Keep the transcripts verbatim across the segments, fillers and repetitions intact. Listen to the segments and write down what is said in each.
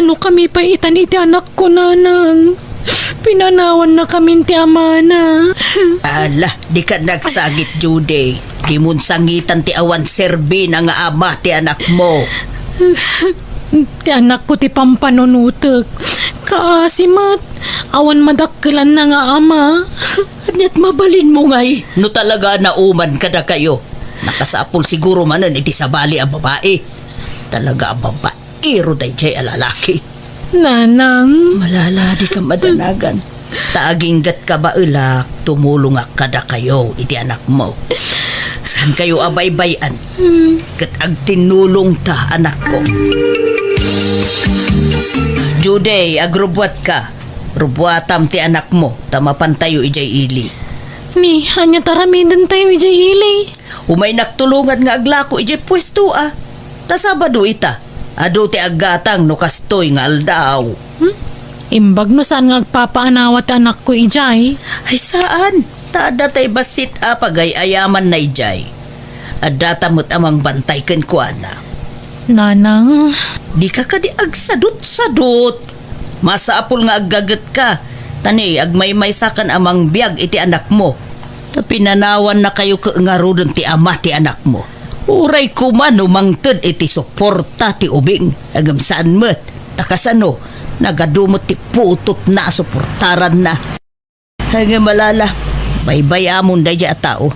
No kami pay itan iti anakko, Nanang. Pinanawannakamin ti amana. Ala, dika nagsangit, Judy. Dimon sangitan ti awan serbina nga ama ti anakmo. Ti anakko ti pampanunotek. Kaasi met, awan madakkelanna nga ama. Ania't mabalinmo ngay no talaga a nauman kadakayo? Nakasapul siguro manen iti sabali a babai. Talaga a babaero daydiay a lalaki. Nanang. Malala, dika madanagan. Ta aginggatka baelak, tumulongak kadakayo iti anakmo. Saankayo a baybay-an. Ket agtinnulongta, anakko. Judy, agrubbuatka. Rubbuatam ti anakmo, ta mapantayo idiay ili. Ni, ania ti aramidentayo idiay ili? Umaynak tulongan nga aglako idiay puesto a. Ta Sabado ita. Adu ti aggatang no kastoy nga aldaw. Hmm? Imbag no saan nga agpapaanawa ti anakko idiay? Ay, saan. Ta adda tay bassit a pagay-ayamanna idiay. Addata met a mangbantay kenkuana. Nanang. Dika kadi agsadutsadut. Masapul nga aggagetka. Ta ni, agmaymaysakan a mangbiag iti anakmo. Ta pinanawannakayo ket ngaruden ti ama ti anakmo. Uray koma no mangted iti suporta ti ubing, ngem saan met. Ta kasano, nagadu met ti putotna a suportaranna. Ngem malala, baybay-amon daydiay a tao.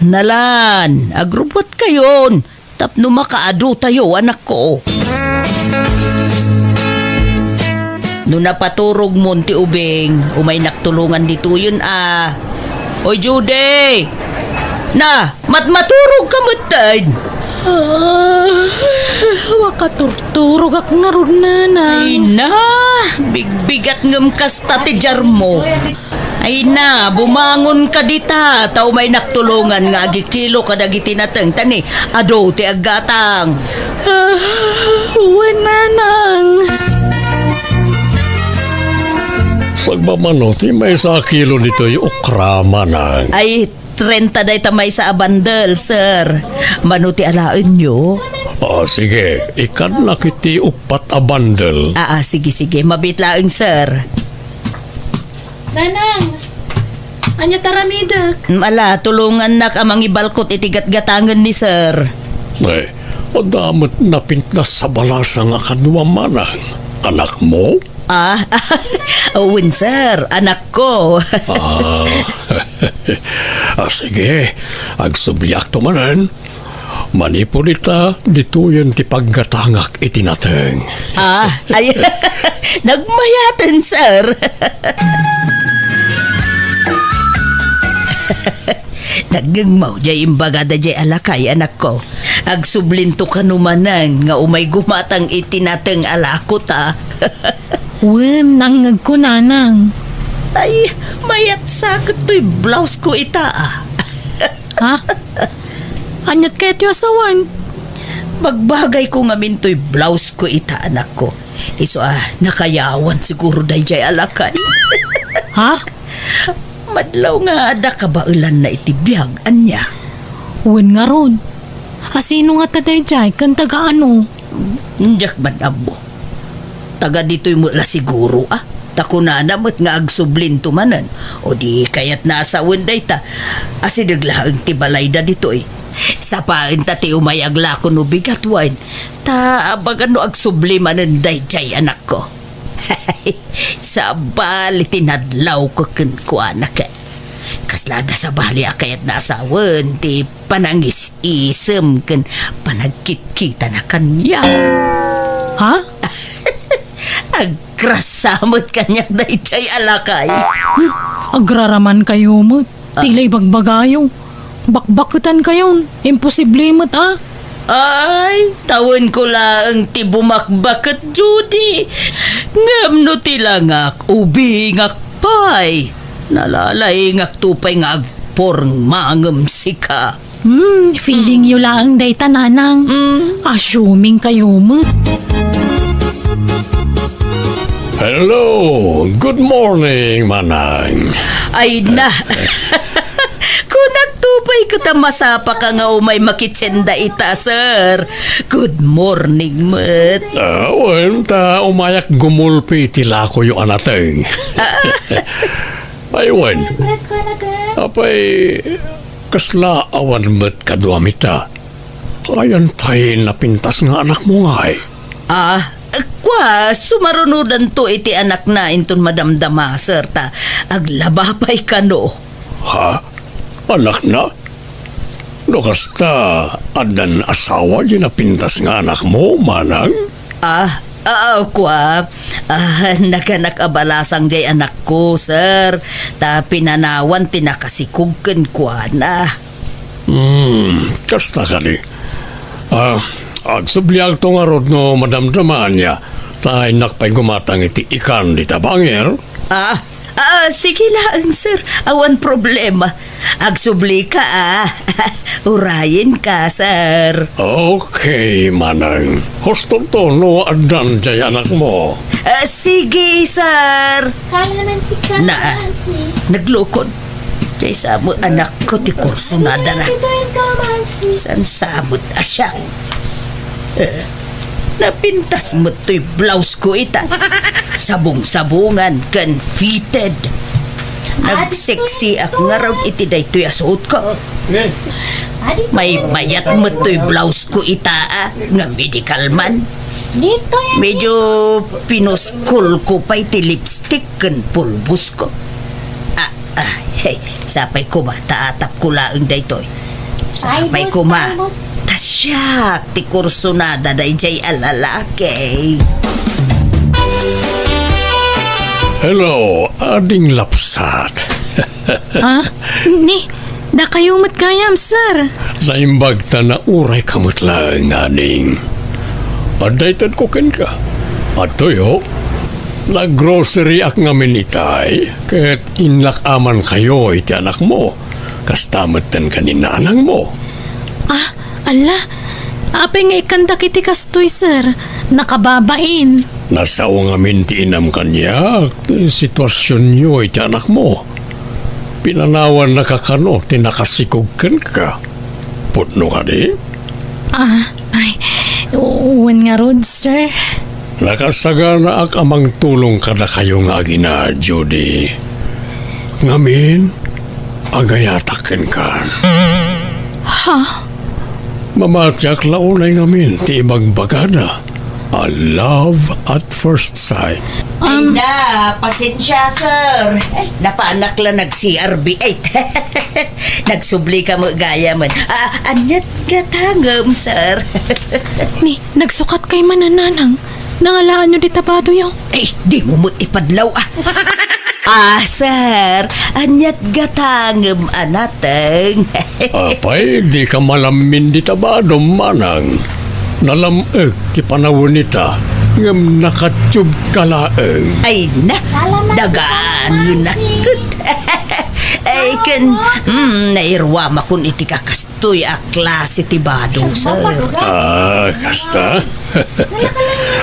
Nalan, agrubbuatkayon. Tapno makaadutayo, anakko. No napaturogmon ti ubing, umaynak tulongan ditoyen a. Oy, Judy! Na, matmaturog ka metten! Ah, makaturturogak ngarud, Nanang. Ay na, bigbigat ngem kasta ti diarmo. Ay na, bumangon ka dita, ta umaynak tulongan nga agikilo kadagiti nateng, ta ni, adu ti aggatang. Ah, wen, Nanang. Sagbamano ti maysa a kilo ditoy okra, Manang. Ay, trenta dayta maysa a bandel, sir. Mano ti alaenyo? Ah, sige, ikkannak iti uppat a bandel. Ah, ah, sige, sige. Mabiit laeng, sir. Nanang, ania ti aramidek? Mm, ala, tulongannak a mangibalkot iti gatgatangen ni sir. Ay, adda met napintas a balasa nga kano, Manang. Anakmo? Ah, wen, sir. Anakko. Ah, ah, sige. Agsubliakto manen. Manipud ita, ditoyen ti paggatangak iti nateng. Ah, ay, nagmayaten, sir. Nagngengmaw diay imbagada diay a lakay, anakko. Agsublinto kano manen nga umay gumatang iti nateng a lakota. Wen, nangngegko, Nanang. Ay, mayat sa ket toy blouse ko ita, ah. Ha? Aniat kayatyo a sawen? Bagbagayko ngamin toy blouse ko ita, anakko. Isu a nakayawan siguro daydiay a lakay. Ha? Madlaw nga adda kabaelanna iti biag, ania? Wen ngarud. A sino ngata daydiay ken taga ano? Diak man ammo. Taga ditoy met la siguro, ah. Ta kunana met nga agsublinto manen. O di kayatna a sawen dayta. Asideg laeng ti balayda ditoy. Sapaenta ti umay aglako no bigat wen. Ta abagan no agsubli manen daydiay, anakko. Sabali ti nadlawko kenkuana ket. Kasla adda sabali a kayatna a sawen ti panangis-isem ken panagkitkitana kaniak. Ha? Agrasa met kaniak daydiay a lakay. Hmm, agraramankayo met. Ah. Ti la ibagbagayo. Bakbaketankayon. Imposible met, ah. Ay, tawenko laeng ti bumakbaket, Judy. Ngem no ti langak, ubingak pay. Nalalaingakto pay nga agporma ngem sika. Hmm, feeling yo laeng dayta, Nanang. Hmm. Assuming kayo met. Hello, good morning, Manang. Ay na. Kunak to pay ket Masapaka nga umay makitenda ita, sir. Good morning met. Ah, wen, ta umayak gumulpi iti lakoyo a nateng. Ay, wen. Apay, kasla awan met kaduam ita? Ayan tay napintas nga anakmo ngay? Ah, kua, sumarunodanto iti anakna inton madamdama, sir, ta aglaba pay kano. Ha? Anakna? No kasta, addan asawa di napintas nga anakmo, manang? Ah, ah, kua, ah, naganak a balasang jay anakko, sir. Ta pinanawan ti nakasikog kenkuana. Hmm, kasta kadi. Ah, agsubliakto ngarud no madamdamaanna, ta innak pay gumatang iti ikan dita bangir. Ah, ah, sige laeng, sir. Awan problema. Agsublika, ah. Urayenka, sir. Okay, manang. Hustonto no addan jay anakmo. Ah, sige, sir. Kaya man si Kalamansi. Naglukod. Jay sa met anakko ti kursunadana. Dito yung Kalamansi. Saan sa met a siya? Eh, napintas met toy blouse ko ita. Sabong-sabongan ken fitted. Nagseksiak ngarud iti daytoy a suotko. Maymayat met toy blouse ko ita, ah, nga medical man. Medyo pinuskol ko pay ti lipstick ken pulbos ko. Ah, ah, hey, sapay koma ta atapko laeng daytoy. Sapay koma ta siak ti kursunada dayjay a lalaki. Hello, ading lapsat. Ah, ni, dakayo met gayam, sir. Naimbag ta naurayka met laeng, ading. Adda itedko kenka. Adtoyo, naggroceryak ngamin itay, ket innak-amankayo iti anakmo. Kasta metten ken ni nanangmo. Ah, ala, apay nga ikkandak iti kastoy, sir? Nakababain. Nasao ngamin ti inam kaniak ti situasionyo iti anakmo. Pinanawannaka kano ti nakasikog kenka. Pudno kadi? Ah, ay, wen ngarud, sir. Nakasaganaak a mangtulong kadakayo nga agina, Judy. Ngamin, agayatak kenka. Ha? Mamatiak la unay ngamin ti ibagbagada a love at first sight. Um, Ay na, pasensya, sir. Ay, napanak la nag-C R B. Ay, nagsublika met gayam. Ah, aniat gatangem, sir? Ni, nagsukat kay manananang. Nangalaanyo dita badoyo? Ay, dimo met ipadlaw, ah. Ah, sir, aniat gatangem a nateng? Apay, dika malammin dita badom, manang. Nalam-ek ti panawen ita, ngem nakatiubka laeng. Ay na, dagaan ket. Ay, ken, mm, nairuamakon iti kakas- Toy a klase ti bado, sir. Ah, kasta?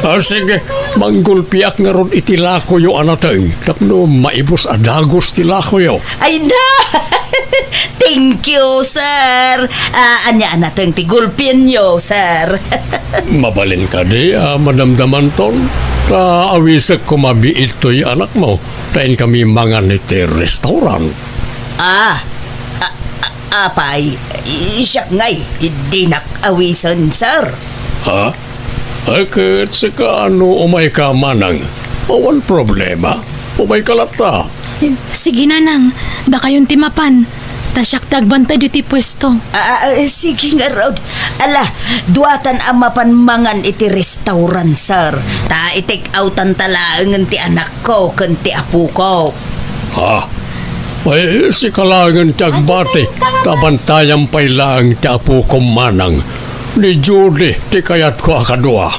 Ah, sige, manggulpiak ngarud iti lakoyo a nateng tapno maibus a dagus ti lakoyo. Ay na! Thank you, sir. Ah, ania a nateng ti gulpienyo, sir? Mabalin kadi a madamdamanton? Ta awisek koma biit toy anakmo, ta inkami mangan iti restaurant. Ah, ah, ah, Apay, siak ngay, dinak awisen, sir. Ha? Ay, ket sika, no umayka manang, awan problema. Umayka latta. Sige, nanang, dakayon ti mapan. Ta siak ti agbantay ditoy puesto. Ah, ah, sige ngarud. Ala, duatan a mapan mangan iti restaurant, sir. Ta i-take outan ta laengen ti anak ko ken ti apoko. Ha? Ay, sika laengen ti agbati, ta bantayam pay laeng ti apokom manang. Ni Judy ti kayatko a kadua.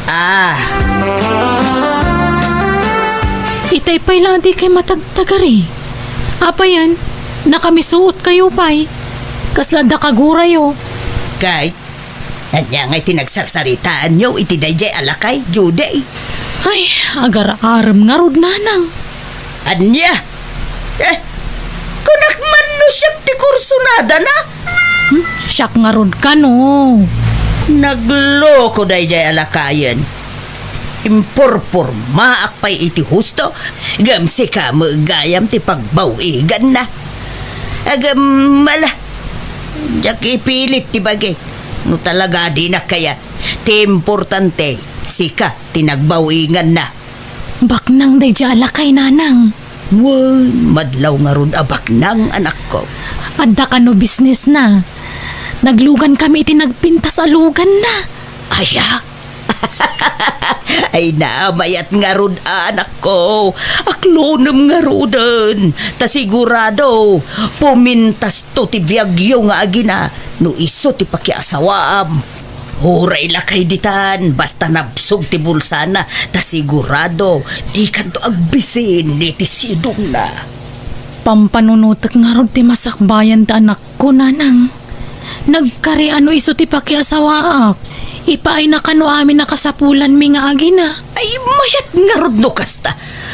Ah. Itay pay la a dikay matagtagari. Apayen, nakamisuot kayo pay. Kasla adda kagurayo. Kay, Ania ngay ti nagsarsaritaanyo iti daydiay a lakay, Judy? Ay, agar-arem ngarud, nanang. Ania? Eh, kunak man no siak ti kurso na Adda na? Hmm? Siak ngarud kano. Nagloko daydiay a lakayen. Impurpurmaak pay iti husto, ngem sika met gayam ti pagbaw-iganna. Agem, ala, diak ipilit ti bagi. No talaga dinak kayat, ti importante, sika ti nagbaw-iganna. Baknang daydiay a lakay, nanang. Wen, madlaw ngarud a baknang, anakko. Adda kano businessna. Naglugan kami iti nagpintas a luganna. Aya? Ay na, mayat ngarud, anakko. Aklonem ngaruden. Ta sigurado, pumintasto ti biagyo nga agina no isu ti pakiasawaam. Uray lakay ditan, basta nabsog ti bulsana, ta sigurado, dikanto agbisin iti sidongna. Pampanunotek ngarud ti masakbayan ti anakko, nanang. Nagkari a no isu ti pakiasawaak, ipaayna kano amin a kasapulanmi nga agina. Ay, mayat ngarud no kasta.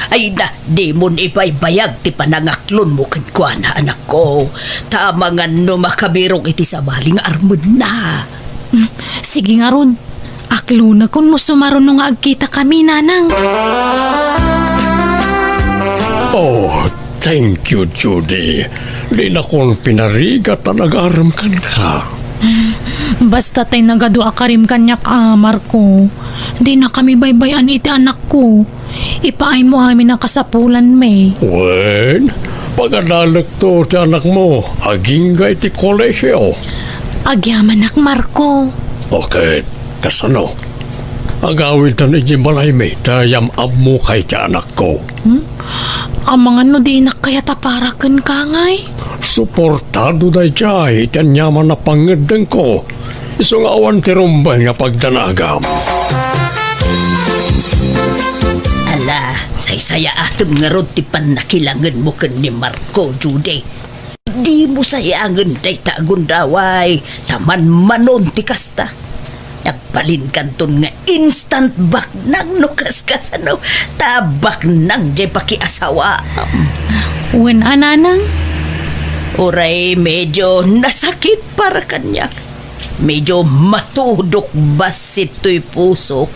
Ay na, dimon ibaybayag ti panangaklonmo kenkuana, anakko. Ta amangan no makabirok iti sabali nga armenna. Hmm, sige ngarud. Aklonekon no sumaruno nga agkitakami, nanang. Oh, thank you, Judy. Dinakon pinarigat a nagarem kenka. Basta tay nagadu a karim kaniak a, Marco. Dinakami baybay-an iti anakko. Ipaaymo amin a kasapulanmi. Wen, pagadalekto ti anakmo agingga iti kolehio. Agyamanak, Marco. Okay, kasano? Agawidtan idiay balaymi ta yam-ammo kay ti anakko. Hmm? Amangan no dinak kayat a para kenka ngay? Suportado daydiay iti aniaman a pangngeddengko. Isu nga awan ti rumbeng nga pagdanagam. Ala, saysayaatem ngarud ti pannakilangenmo ken ni Marco, Judy. Dimo sayangen dayta a gundaway, ta manmanon ti kasta. Nagbalinkanton nga instant baknang no kaskasano, ta baknang diay pakiasawaam. Wen a, nanang? Uray medyo nasakit para kaniak. Medyo matudok bassit toy pusok,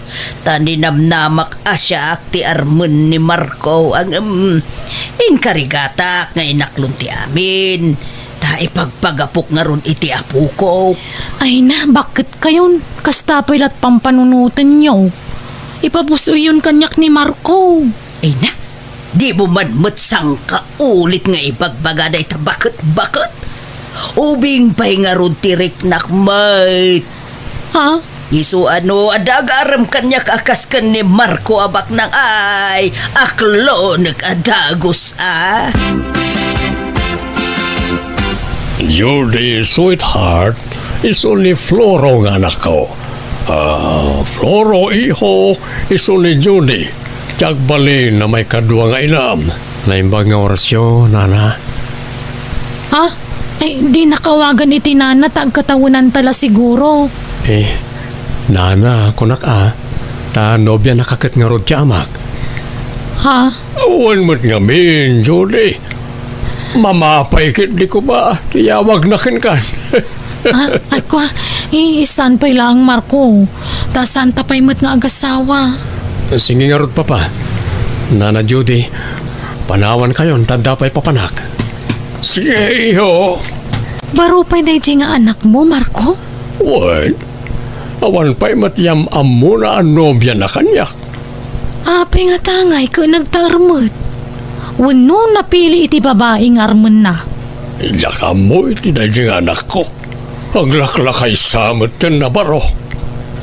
ta ninamnamak a siak ti armen ni Marco, ngem inkarigatak nga inaklon ti amin, ta ipagpagapok ngarud iti apokok. Ay na, bakket kayon? Kasta pay lat pampanunotenyo. Ipapus-oyyon kaniak ni Marco. Ay na, dimo man met sangkaulit nga ibagbaga dayta baketbaket. Ubing pay ngarud ti riknak met. Ha? Isu a no adda agarem kaniak a kas ken ni Marco a baknang, ay, aklonek a dagus a. Judy, sweetheart, isu ni Floro nga anakko. Ah, Floro, iho, isu ni Judy. Ti agbalin a maikadua nga inam. Naimbag nga orasyo, nana. Ha? Ay, dinaka awagan iti nana ta agkatawenanta la siguro. Eh, nana, kunak a, ta nobianaka ket ngarud ti amak. Ha? Wen met ngamin, Judy. Mamapay ket di ko ba ti awagna kenkan. Ah, ay, kua, eh, saan pay laeng, Marco? Ta saanta pay met nga agasawa. Sige ngarud, Papa. Nana Judy, panawankayon ta adda pay papanak. Sige, iho. Baro pay daydiay nga anakmo, Marco? Wen, awan pay met yam-ammona a nobiana kaniak. Apay nga tangay ket nagtaermet? Wenno napili iti babai nga armenna? Diak ammo iti daydiay nga anakko. Aglaklakaysa metten a baro.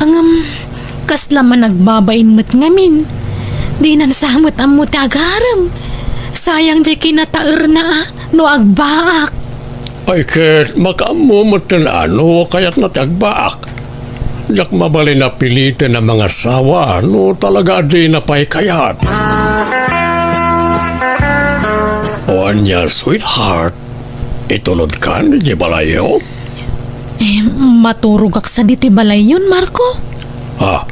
Ngem, kasla man agbabain met ngamin. Dinan sa met ammo ti agarem. Sayang diay kinataerna a no agbaak. Ay ket, makaammo metten a no kayatna ti agbaak. Diak mabalin a piliten a mangasawa no talaga a dina pay kayat. O ania, sweetheart, itulodkan idiay balayyo? Eh, maturogak sadi ti balayyon, Marco. Ha?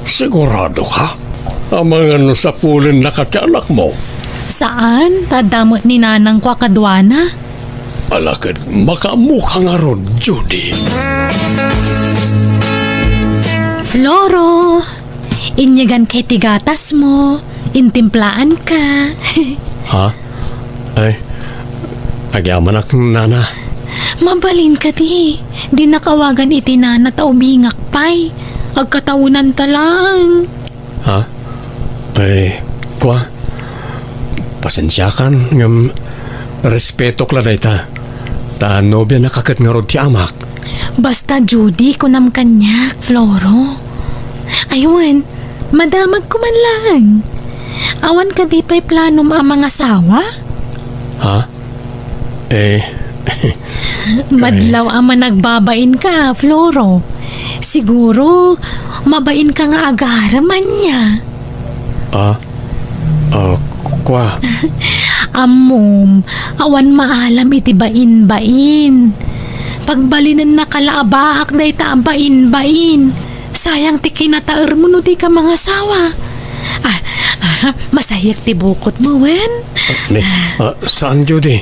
Sigurado ka? Amangan no sapulennaka ti anakmo? Saan, ta adda met ni nanangko a kaduana. Ala ket makaammoka ngarud, Judy. Floro, inyeganka iti gatasmo, intimplaanka. Ha? Ay, agyamanak, nana. Mabalin kadi, dinak awagan iti nana ta ubingak pay. Agkatawenanta laeng. Ha? Ay, kua, pasensiakan, ngem respetok la dayta. Ta nobianaka ket ngarud ti amak. Basta Judy, kunam kaniak, Floro. Ay wen, madamagko man laeng. Awan kadi pay planom a mangasawa? Ha? Eh, madlaw a managbabainka, Floro. Siguro, mabainka nga agarem ania. Ah? Ah, kua? Ammom, awan maalam iti bain-bain. Pagbalinennaka la a baak dayta a bain-bain. Sayang ti kinataermo no dika mangasawa. Ah, ah, masayak ti bukotmo, wen? Ah, ni, ah, saan, Judy?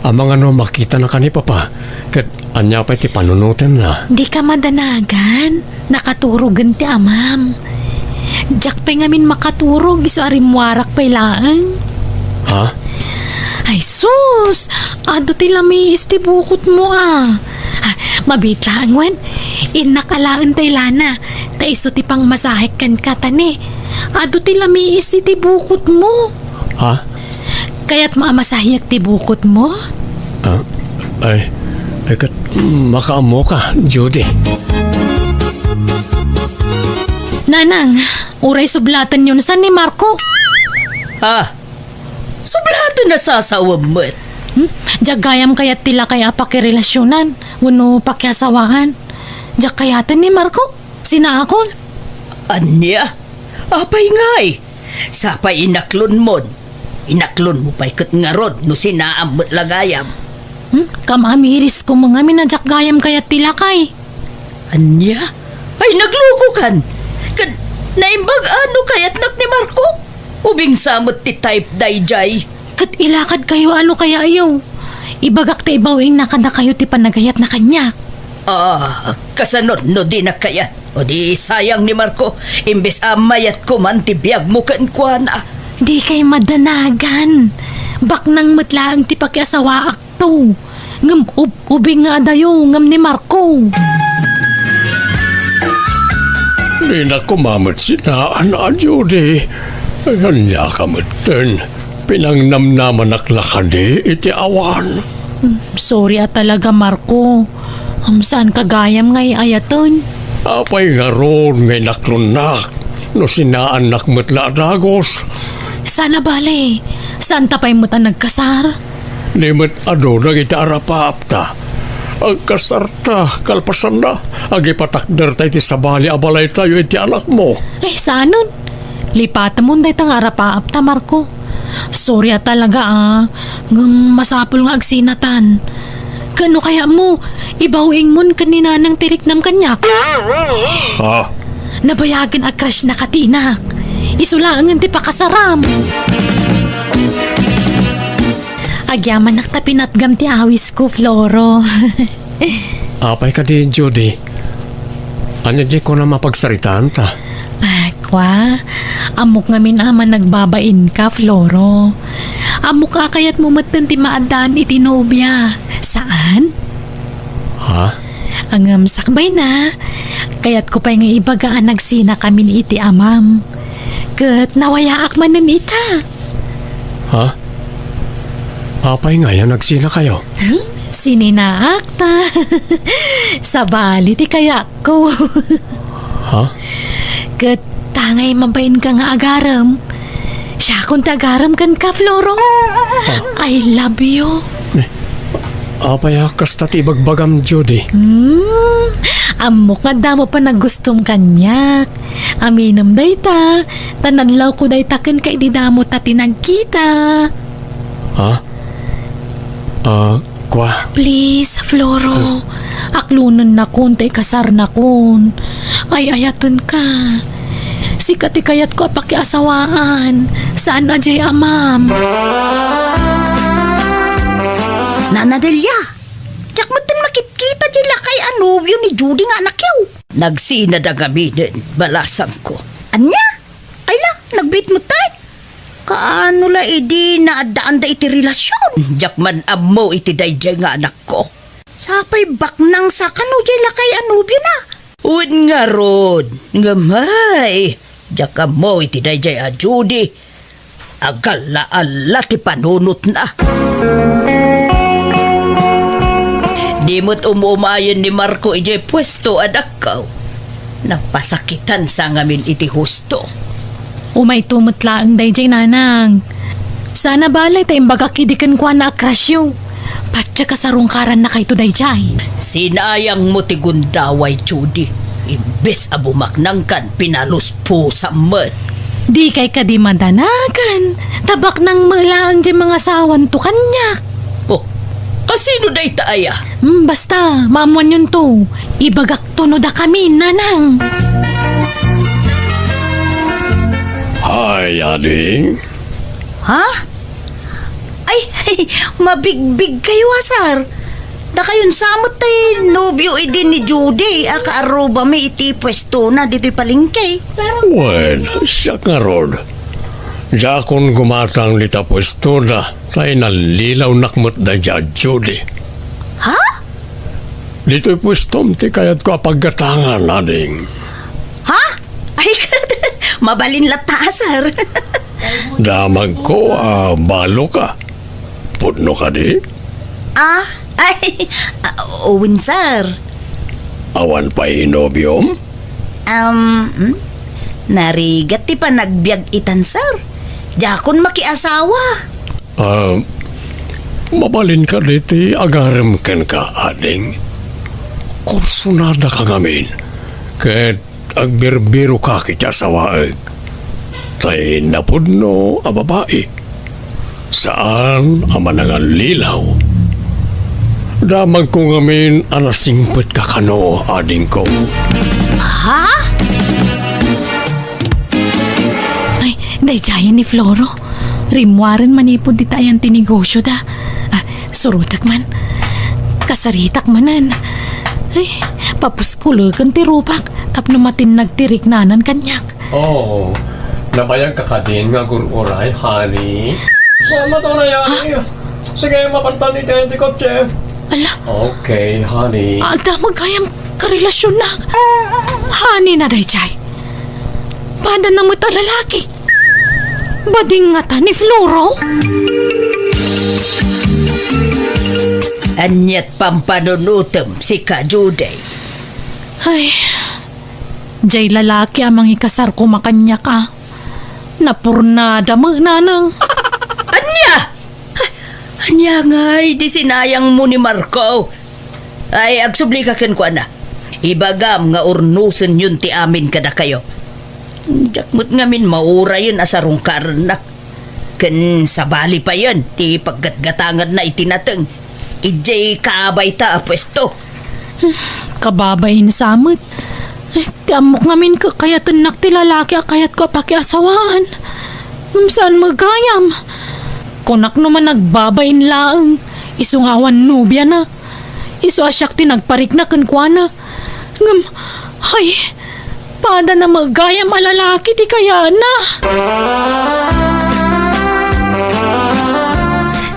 Amangan no makitanaka ni Papa. Ket ania pay ti panunotenna? Dika madanagan. Nakaturogen ti amam. Diak pay ngamin makaturog, isu a rimmuarak pay laeng. Ha? Ay sus! Adu ti lamiis ti bukotmo, a. Ah, mabiit laeng wen. Innak alaen tay lana. Ta isu ti pangmasahek kenka, ta ni, adu ti lamiis iti bukotmo. Ha? Kayatmo a masahiek ti bukotmo? Ah, ay, ay, ket makaammoka, Judy. Nanang, uray sublatenyon san ni Marco. Ah, sublaten a sasawem met. Hmm? Diak gayam kayat ti lakay a pakirelasionan wenno pakiasawaan. Diak kayaten ni Marco. Sinaakon. Ania? Apay ngay? Sapay inaklonmon. Inaklonmo pay ket ngarud no sinaam met la gayam. Hmm? Kam-amirisko met ngamin a diak gayam kayat ti lakay. Ania? Ay, naglukokan. Ket naimbag a no kayatnak ni Marco? Ubing sa met ti type daydiay. Ket ilakadkayo a no kayayo. Ibagak ta ibawiingna kadakayo ti panagayatna kaniak. Ah, kasano no dinak kayat? O di sayang ni Marco, imbes a mayatko man ti biagmo kenkuana. Dikay madanagan. Baknang met laeng ti pakiasawaakto. Ngem ub-, ubing nga adayo ngem ni Marco. Dinak koma met sinaan a, Judy. Ania ka metten? Pinangnamnamanak la kadi iti awan? Hmm, sorry a talaga, Marco. Um, saanka gayam nga ay-ayaten? Apay ngarud nga inaklonnak no sinaannak met la a dagus? Saan a bale, saanta pay met a nagkasar? Di met adu dagiti arapaapta. Agkasarta, kalpasanna, agipatakderta iti sabali a balaytayo iti anakmo. Eh, saanen? Lipatemon dayta nga arapaapta, Marco. Sorry a talaga, a. Ngem masapul nga agsinatan. Ket no kayatmo, ibawiingmon ken ni Nanang ti riknam kaniak. Ha? Nabayagen a crush na katinak. Isu laengen ti pakasaram. Agyamanak ta pinatgam ti awisko, Floro. Apay kadi, Judy? Ania diay kunam a pagsaritaanta? Ah, kua, ammok ngamin a managbabainka, Floro. Ammok a kayatmo metten ti maaddaan iti nobia. Saan? Ha? Ngem sakbayna, kayatko pay nga ibaga a nagsinakamin iti amam. Ket nawayaak manen ita. Ha? Apay ngay a nagsinakayo? Hmm? Sininaak ta. Sabali ti kayatko. Ha? Ket tangay mabainka nga agarem. Siakon ti agarem kenka, Floro. Ah. I love you. Eh, apay a kasta ti ibagbagam, Judy? Hmm, ammok nga adda mo panagustom kaniak. Aminem dayta, ta nadlawko dayta kenka idi damo ta ti nagkita. Ha? Ah, kua? Please, Floro. Aklonennakon ta ikasarnakon. Ay-ayatenka. Sika ti kayatko a pakiasawaan. Saan a diay amam. Nana Delia! a nobio ni Judy nga anakyo. Nagsinada ngaminen, balasangko. Ania? Ay la, nagbiit metten. Kaano la idi naaddaanda iti relasion? Diak man ammo iti daydiay nga anakko. Sapay baknang sa kano diay lakay a nobiona. Wen ngarud, ngem ay, diak ammo iti daydiay a Judy. Agalla-alla ti panunotna. Di met um-umayen ni Marco idiay puesto a dakko. Napasakitan sa ngamin iti husto. Umayto met laeng daydiay, nanang. Saan a bale ta imbagak idi kenkuana a crushyo. Patiek a sarungkarannakayto daydiay. Sinayangmo ti gundaway, Judy. Imbes a bumaknangkan, pinaluspusam met. Dikay kadi madanagan. Ta baknang met laeng diay mangasawanto kaniak. Oh, a sino dayta aya? Hmm, basta, maammoanyonto. Ibagakto no dakami, nanang. Hay, ading. Ha? Ay, ay, mabigbigkayo a, sir. Dakayon sa met ti nobio idi ni Judy a kaarrubami iti puestona ditoy palengke. Wen, siak ngarud. Diakon gumatang dita puestona, ta inallilawnak met daydiay a Judy. Ha? Ditoy puestom ti kayatko a paggatangan, ading. Ha? Ay, mabalin latta, sir. Damagko a baloka. Pudno kadi? Ah, ay, ah, wen, sir. Awan pay nobiom? Um, hmm? Narigat ti panagbiag itan, sir. Diakon makiasawa. Ah, mabalin kadi ti agarem kenka, ading? Kursunadaka ngamin, ket agbirbiroka iti asawaek. Tay napudno a babai. Saan a manangallilaw. Damagko ngamin a nasingpetka kano, adingko. Ha? Ay, daydiayen ni Floro. Rimmuaren manipud dita ayan ti negosyoda. Ah, surotek man. Kasaritak manen. Ay, papuskuleken ti rupak tapno matinnag ti riknanan kaniak. Oh, nabayagka kadin nga agur-uray, honey? Salamat, honey, honey. Sige, mapantan iti, iti kotse. Ala. Okay, honey. Adda met gayam karelasionnak. Honey na daydiay. Padana met a lalaki. Bading ngata ni Floro? Ania't pampanunotem, sika, Judy? Ay, diay lalaki a mangikasar koma kaniak a. Napurnada met, nanang. Ania? Ania ngay ti sinayangmo ni Marco? Ay, agsubli ka kenkuana. Ibagam nga urnosenyon ti amin kadakayo. Diak met ngamin maurayen a sarungkarennak. Ken sabali payen ti paggatgatanganna iti nateng idiay kaabayta a puesto. Kababain sa met. Ti ammok ngamin kakayatennak ti lalaki a kayatko a pakiasawaan. Ngem saan met gayam. Kunak no man nagbabain laeng, isu nga awan nobiana. Isu a siak ti nagparikna kenkuana. Ngem, ay, padana met gayam a lalaki ti kayatna.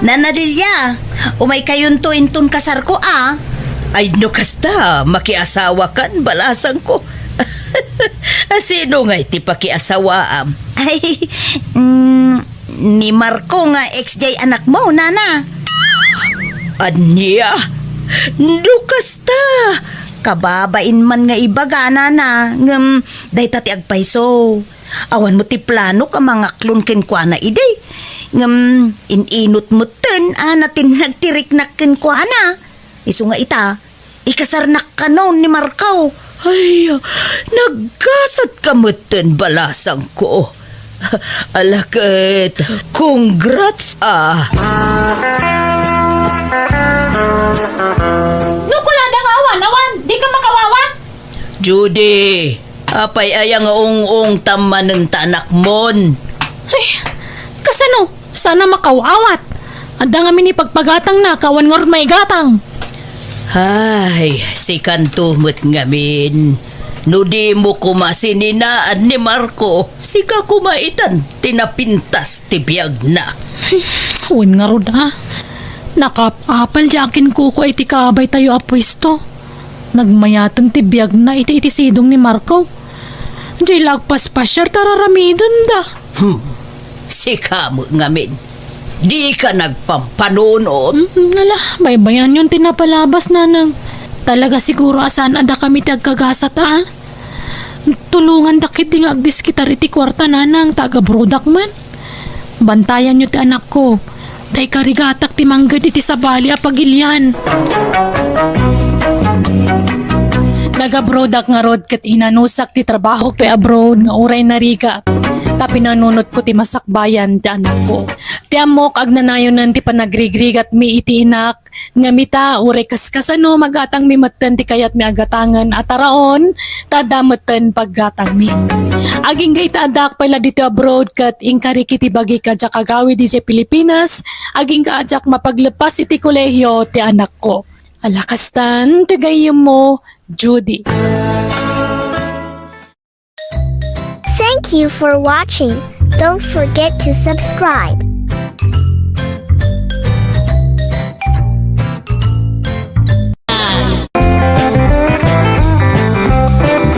Nana Lilia, umaykayonto inton kasarko a. Ay, no kasta, makiasawakan, balasangko. A, sino ngay ti pakiasawaam? Ay, mm, ni Marco nga ex diay anakmo, nana. Ania? No kasta, kababain man nga ibaga, nana, ngem dayta ti agpayso. Awan met ti planok a mangaklon kenkuana idi. Ngem in-inut metten a natinnag ti riknak kenkuana. Isu nga ita, ikasarnak kano ni Marco. Ay, naggasat ka metten, balasangko. Ala ket, congrats, ah. No kunada nga awan, awan, di ka makawawat? Judy, apay aya nga ung-ungtam manen ta anakmon? Ay, kasano? Saan a makaw-awat. Adda ngamin ipagpagatangna, kawan ngarud maigatang. Ay, sikanto met ngamin. No dimo koma sininaan ni Marco, sika koma itan ti napintas ti biagna. Wen ngarud a. Nakaap-apal diay akinkukua iti kabaytayo a puesto. Nagmayaten ti biagna iti, iti sidong ni Marco. Diay la agpaspasiar ta ar-aramidenda. Hmm. Sika met ngamin. Dika nagpampanunot. Mm, ala, baybayanyon ti napalabas, nanang. Talaga siguro a saan a dakami ti agkagasat, a? Tulongandak ketdi nga agdiskitar iti kuarta, nanang, ta agabrodak man. Bantayanyo ti anakko. Ta ikarigatak ti mangged iti sabali a pagilian. Nagabrodak ngarud ket inanusak ti trabahok toy abroad nga uray narigat. Ta pinanunotko ti masakbayan ti anakko. Ti ammok, agnanayonen ti panagrigrigatmi iti inak, ngem ita, uray kaskasano, magatangmi metten ti kayatmi a gatangen a taraon, ta adda metten paggatangmi. Agingga ita, addaak pay la ditoy abroad ket inkarik iti bagik a diak agawid idiay Pilipinas, agingga a diak mapaglepas iti kolehio ti anakko. Ala kastan ti gayyemmo, Judy. Thank you for watching. Don't forget to subscribe.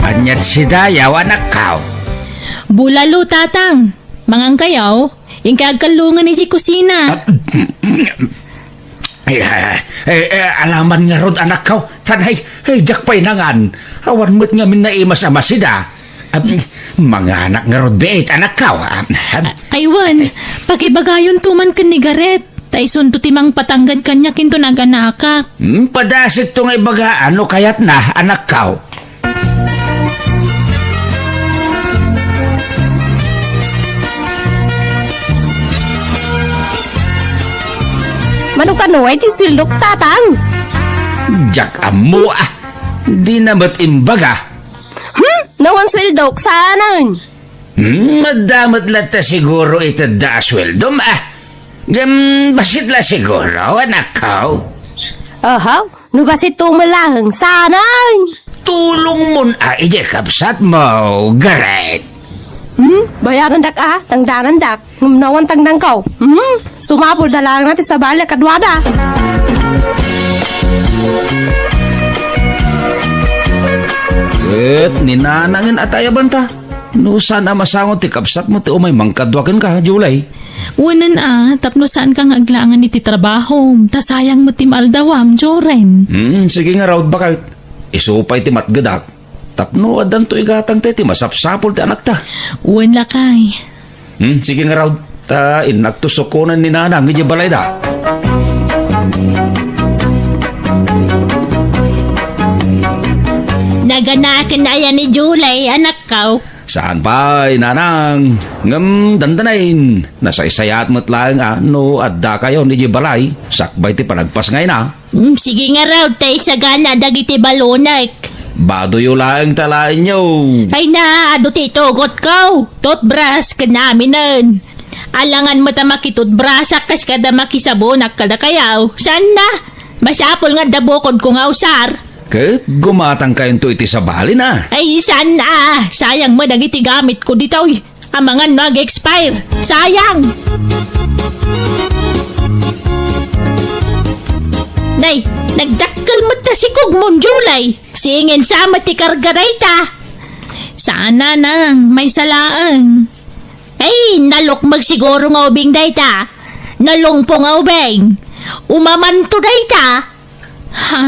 Aniat si Dayaw, anakkaw? Bulalo, Tatang. Mangankayaw? Inka agkallungan iti kusina. Ah, Ay, ay, ay, eh, eh, alaman ngarud, anakkaw. Tanay, eh, diak pay nangan. Awan met ngamin naimas a masida. Am, manganak ngarud biit, anakkaw. Am, am. Ay, wen, pakibagayonto man ken ni Gareth. Ta isunto ti mangpatanggad kaniak inton aganakak. Hmm, padasikto nga ibaga no kayatna, anakkaw. Mano kano ay ti sueldok, Tatang? Diak ammo, ah. Dina met imbaga. Hmm? No awan sueldok, saanen? Hmm, adda met latta siguro itedda a sueldom, ah. Ngem bassit la siguro, anakko. Aha, no bassit to met laeng, saanen? Tulongmon a idiay kabsatmo, Gareth. Hmm, bayarandak a, tangdanandak. Ngem no awan tangdanko. Hmm, sumapulda laeng ti sabali a kaduada. Ket ni nanangen a tayabanta. No saan a masango ti kabsatmo ti umay mangkadua kenka, Julie? Wenen a, tapno saanka nga aglaangan iti trabahom, ta sayang met ti maaldawam, Joren. Hmm, sige ngarud, baket. Isu pay ti matgedak. Tapno addanto igatang ti masapsapul ti anakta. Wen, lakay. Hmm, sige ngarud. Ta innakto sukonen ni nanang idiay balayda. Naganaken aya ni Julie, anakko? Saan pay, nanang. Ngem dandanin, nasaysayaat met laeng a no addakayon idiay balay, sakbay ti panagpasngayna. Mm, sige ngarud, ta isagana dagiti balonek. Badoyo laeng ta laenyo. Ay na, adu ti itugotko. Toothbrush ken aminen. Alangan met a makitutbrasak kas kada makisabonak kadakayo. Saan na? Masapul nga adda bukodko nga usar. Ket gumatangkayonto iti sabalina. Ay, saan a? Sayang met dagiti gamitko ditoy. Amangan no ag-expire. Sayang! Nay, nagdakkel met ta sikogmon, Julie. Singin sa met ti karga dayta. Saan, nanang, maysa laeng. Ay, nalukmeg siguro nga ubing dayta. Nalungpo nga ubing. Umamanto dayta. Ha?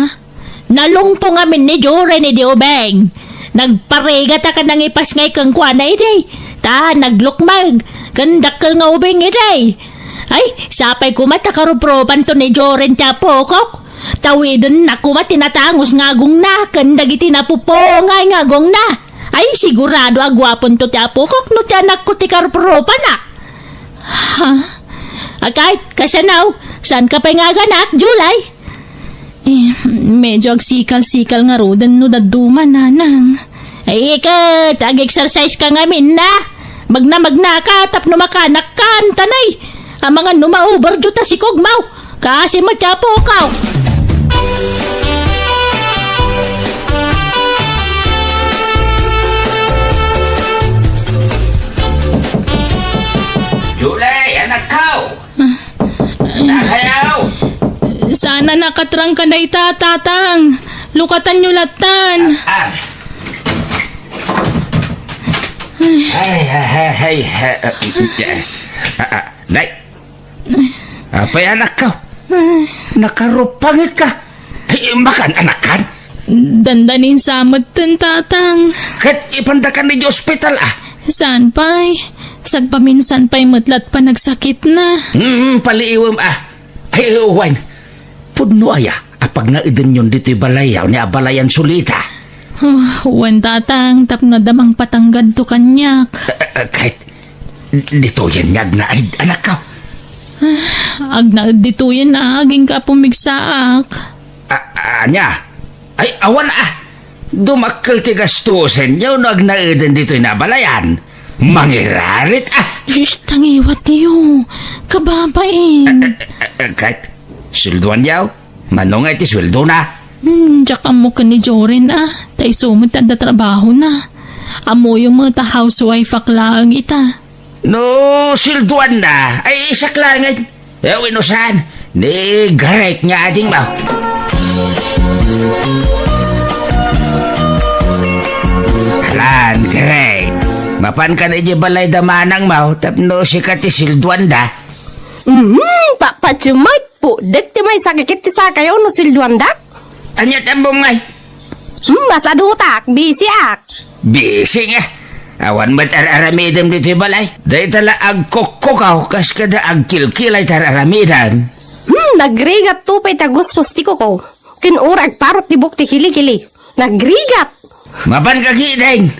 Nalungpo ngamin ni Joren idi ubing. Nagparigata ken nangipasngay kenkuana idi. Ta naglukmeg ken dakkel nga ubing idi. Ay, sapay koma ta karuprupanto ni Joren ti apokok. Tawidenna koma ti natangos nga agongna ken dagiti napupungay nga agongna. Ay, sigurado a guaponto ti apokok no ti anakko ti karuprupana. Ha? Akay, kasano? Saanka pay nga aganak, Julie? Eh, medyo agsikal-sikal ngaruden no dadduma, nanang. Ay, iket, ag-exercise ka ngamin na. Magna-magna ka, tapno makanak ka, antanay. Amangan no ma-overdue ta sikogmo. Kaasi met ti apokaw. Nakatrangka dayta, Tatang. Lukatanyo lattan. Ah. Ay, ay, ay, ay, ah, ah, ah, nay. Apay, anakko? Nakarupangetka. Ay, makan, anakkan? Dandanin sa metten, Tatang. Ket ipandakan idiay ospital, ah? Saan pay? Sagpaminsan pay met lat panagsakitna. Hmm, paliiwem, ah. Ay, wen. Pudno aya a pagnaedenyon ditoy balay, a, ni abalayan Solita? Ah, wen, Tatang, tapno adda mangpatanggadto kaniak. Ah, ah, ket ditoyen nga agnaed, anakko? Ah, agnaed ditoyen a, agingga a pumigsaak. Ah, ania? Ay, awan, ah. Dumakkel ti gastusenyo no agnaeden ditoy nga abalayan. Mangirarit, ah. Shh, tangiwatyo. Kababain. Ah, ah, ah, ah, ket, sueldoanyo? Mano nga iti sueldona? Hmm, diak ammo ken ni Joren, ah. Ta isu met ti adda trabahona. Ammoyo met a housewife-ak laeng ita. No sueldoanna, ay isak laengen. Eh, wenno saan? Ni Garek nga adingmo. Alan, Garek. Mapankan idiay balay da manangmo, tapno sika ti sueldoanda. Hmm, papatsumat. Pudek ti maisakikit ti sakayo no sueldoandak. Ania ti ammom ngay? Hmm, masadutak, bisiak. Bisi nga. Awan met ar-aramidem ditoy balay. Dayta la agkukkukaw kas kada agkilkilay ti ar-aramidem. Hmm, nagrigat to pay ta gusgos ti kuko. Ken uray agparot ti buok ti kilikili. Nagrigat. Mapan ka, Gideng.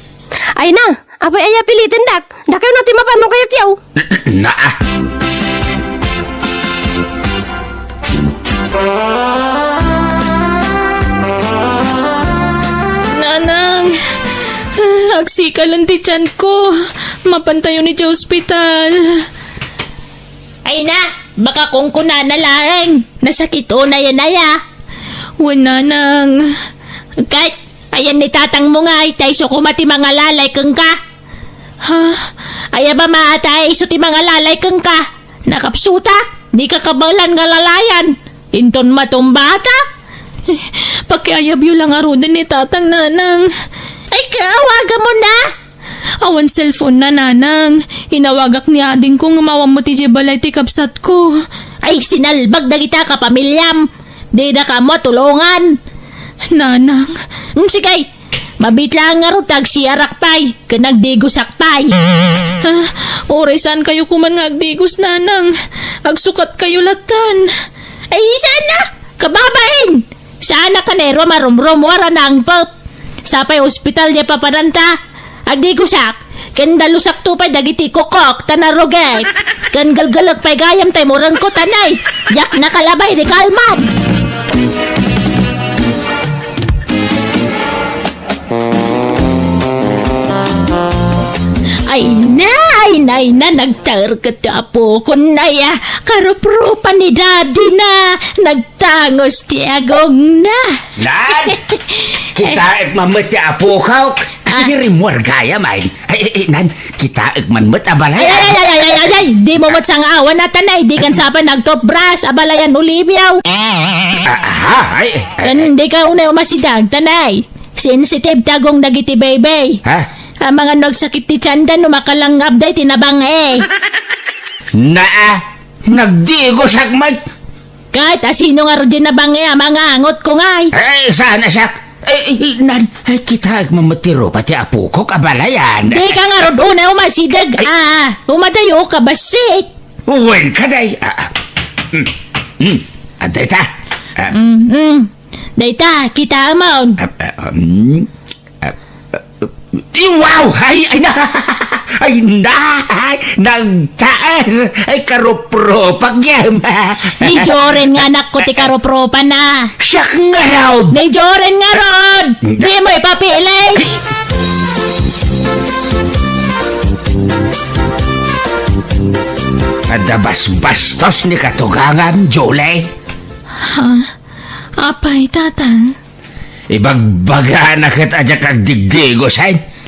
Ay na, apay aya pilitendak? Dakayo na ti mapan no kayatyo. Naa. Nanang, agsikalen ti tianko. Mapantayon idiay ospital. Ay na, baka kunkunana laeng. Nasakit unayen aya. Wen, Nanang. Ket, ayan ni tatangmo ngay, ta isu koma ti mangalalay kenka. Ha? Aya ba maata isu ti mangalalay kenka? Nakapsuta, dika kabaelan nga lalayan. Inton matumbata? Pakiayabyo la ngaruden ni tatang, Nanang. Ay, kaawagamon na! Awan cellphone na, Nanang. Inawagak ni adingko ngem awan met idiay balay ti kabsatko. Ay, sinalbag dagita kapamiliam. Didaka ammo a tulongan. Nanang. Mm, sige. Mabiit laeng ngarud ta agsiarak pay, ken agdigosak pay. Ah, uray saankayo koman nga agdigos, Nanang. Agsukatkayo lattan. Ay, saan a? Kababain! Saanak a ne, rumarumrumuar a nangpet. Sapay ospital diay papananta. Agdigosak, ken dalusakto pay dagiti kukkok ta narugit. Ken gelgelek pay gayam ta imurengko, tanay. Diak nakalabay di kalman. Ay na, ay na, ay na, nagtaerket ti apokon, ay, ah, karupropa ni daddy na. Nag- Tangos ti agongna. Nan! Kitaek man met ti apokok. Ah. Rimmuar gayam, ay. Ay, ay, ay, nan, kitaek man met a balay. Ay, ay, ay, ay, ay, ay, ay, di mo met sang-awan a, tanay, di kan sapay nagtoothbrush, abalayan Olivia. Ah, aha, ay, ay, ay. Kan di ka unay umasideg, tanay. Sensitive ti agong dagiti baby. Ha? Amangan no agsakit ti tienda no makalangngabda iti nabang-e. Naa, nagdigosak met. Ket asino ngarud diay nabang-e a mangangotko ngay? Eh, saan a siak? Eh, eh, nan, eh, kitaek man met ti rupa ti apokok a balayan. Dika ngarud unay umasideg, ay. Ah, umadayo ka bassit. Wen ka, day. Ah, ah. Mm, mm. Ah, dayta. Ah. Mm, mm. Dayta, kitaemon. Ah, ah, um. Wow! Ay, ay, na! Ay, na! Ay, nagtaer! Ay, karupropak yan! Ni Joren nga anakko ti karupropa na. Siak ngarud! Ni Joren ngarud! Di mo ipapili! Adda basbastos ni katugangam, Julie. Ha? Apay, Tatang? Ibagbagana ket a diak agdigdigosen.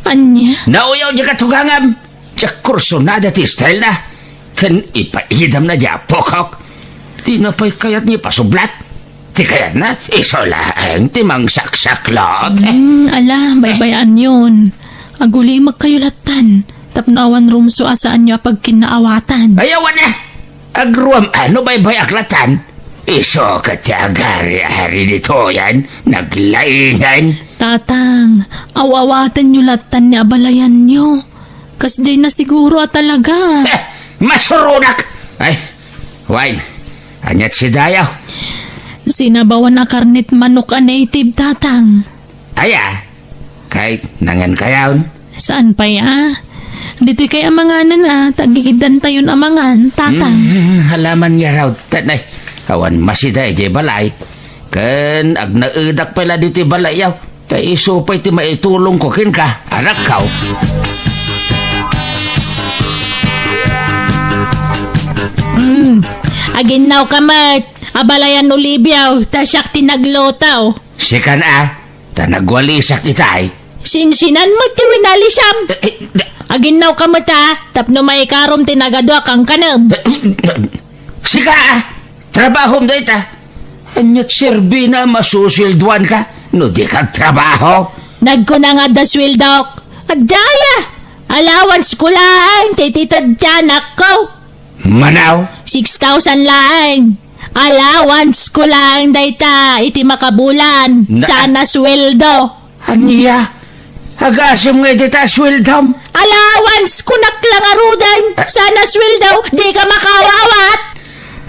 Ania? Nauyaw diay katugangam. Diak kursunada ti style na. Ken ipaidamna diay apokok. Dina pay kayat nga ipasublat. Ti kayatna, isu laeng ti mangsaksaklot. Hmm, ala, baybay-anyon. Agulimek kayo lattan, tapno awan rumso a saanyo a pagkinnaawatan. Ay, awan a! Agruam a no baybay-ak lattan. Isu ket ti agari-ari ditoyen, naglaingen. Tatang, aw-awatenyo lattan ni abalayanyo. Kasdiay na siguro a talaga. Eh, masuronak! Ay, wen, aniat si Dayaw? Sinabawan a karnet manok a native, Tatang. Aya, kay nangan kayaon? Saan pay a? Ditoy kay amanganan a, tagigiddantayon amangan, Tatang. Hmm, alaman nga raw, tanay. Awan masida idiay balay. Ken agnaedak pay la ditoy balay yaw. Ta isu pay ti maitulongko kenka, anakko. Hmm, aginnawka met, abalayan Olivia, ta siak ti nagluto. Sikan a, ta nagwalisak itay. Sinsinan met ti winalisam. Eh, eh, da- Aginnawka met a, tapno maikarom ti nagadua kankanem. Eh, sika a, trabahom dayta. Aniat serbina a masusueldoanka no dika agtrabaho? Nagkuna nga adda sueldok. Adda aya. Allowance ko laeng ti ititedko ti anakko. Manaw? Six thousand laeng. Allowance ko laeng dayta iti makabulan. Na- Saan a sueldo. Ania? Agasem nga dita sueldom? Allowance ko nakla ngaruden. Ah. Saan a sueldo, dika makaawat.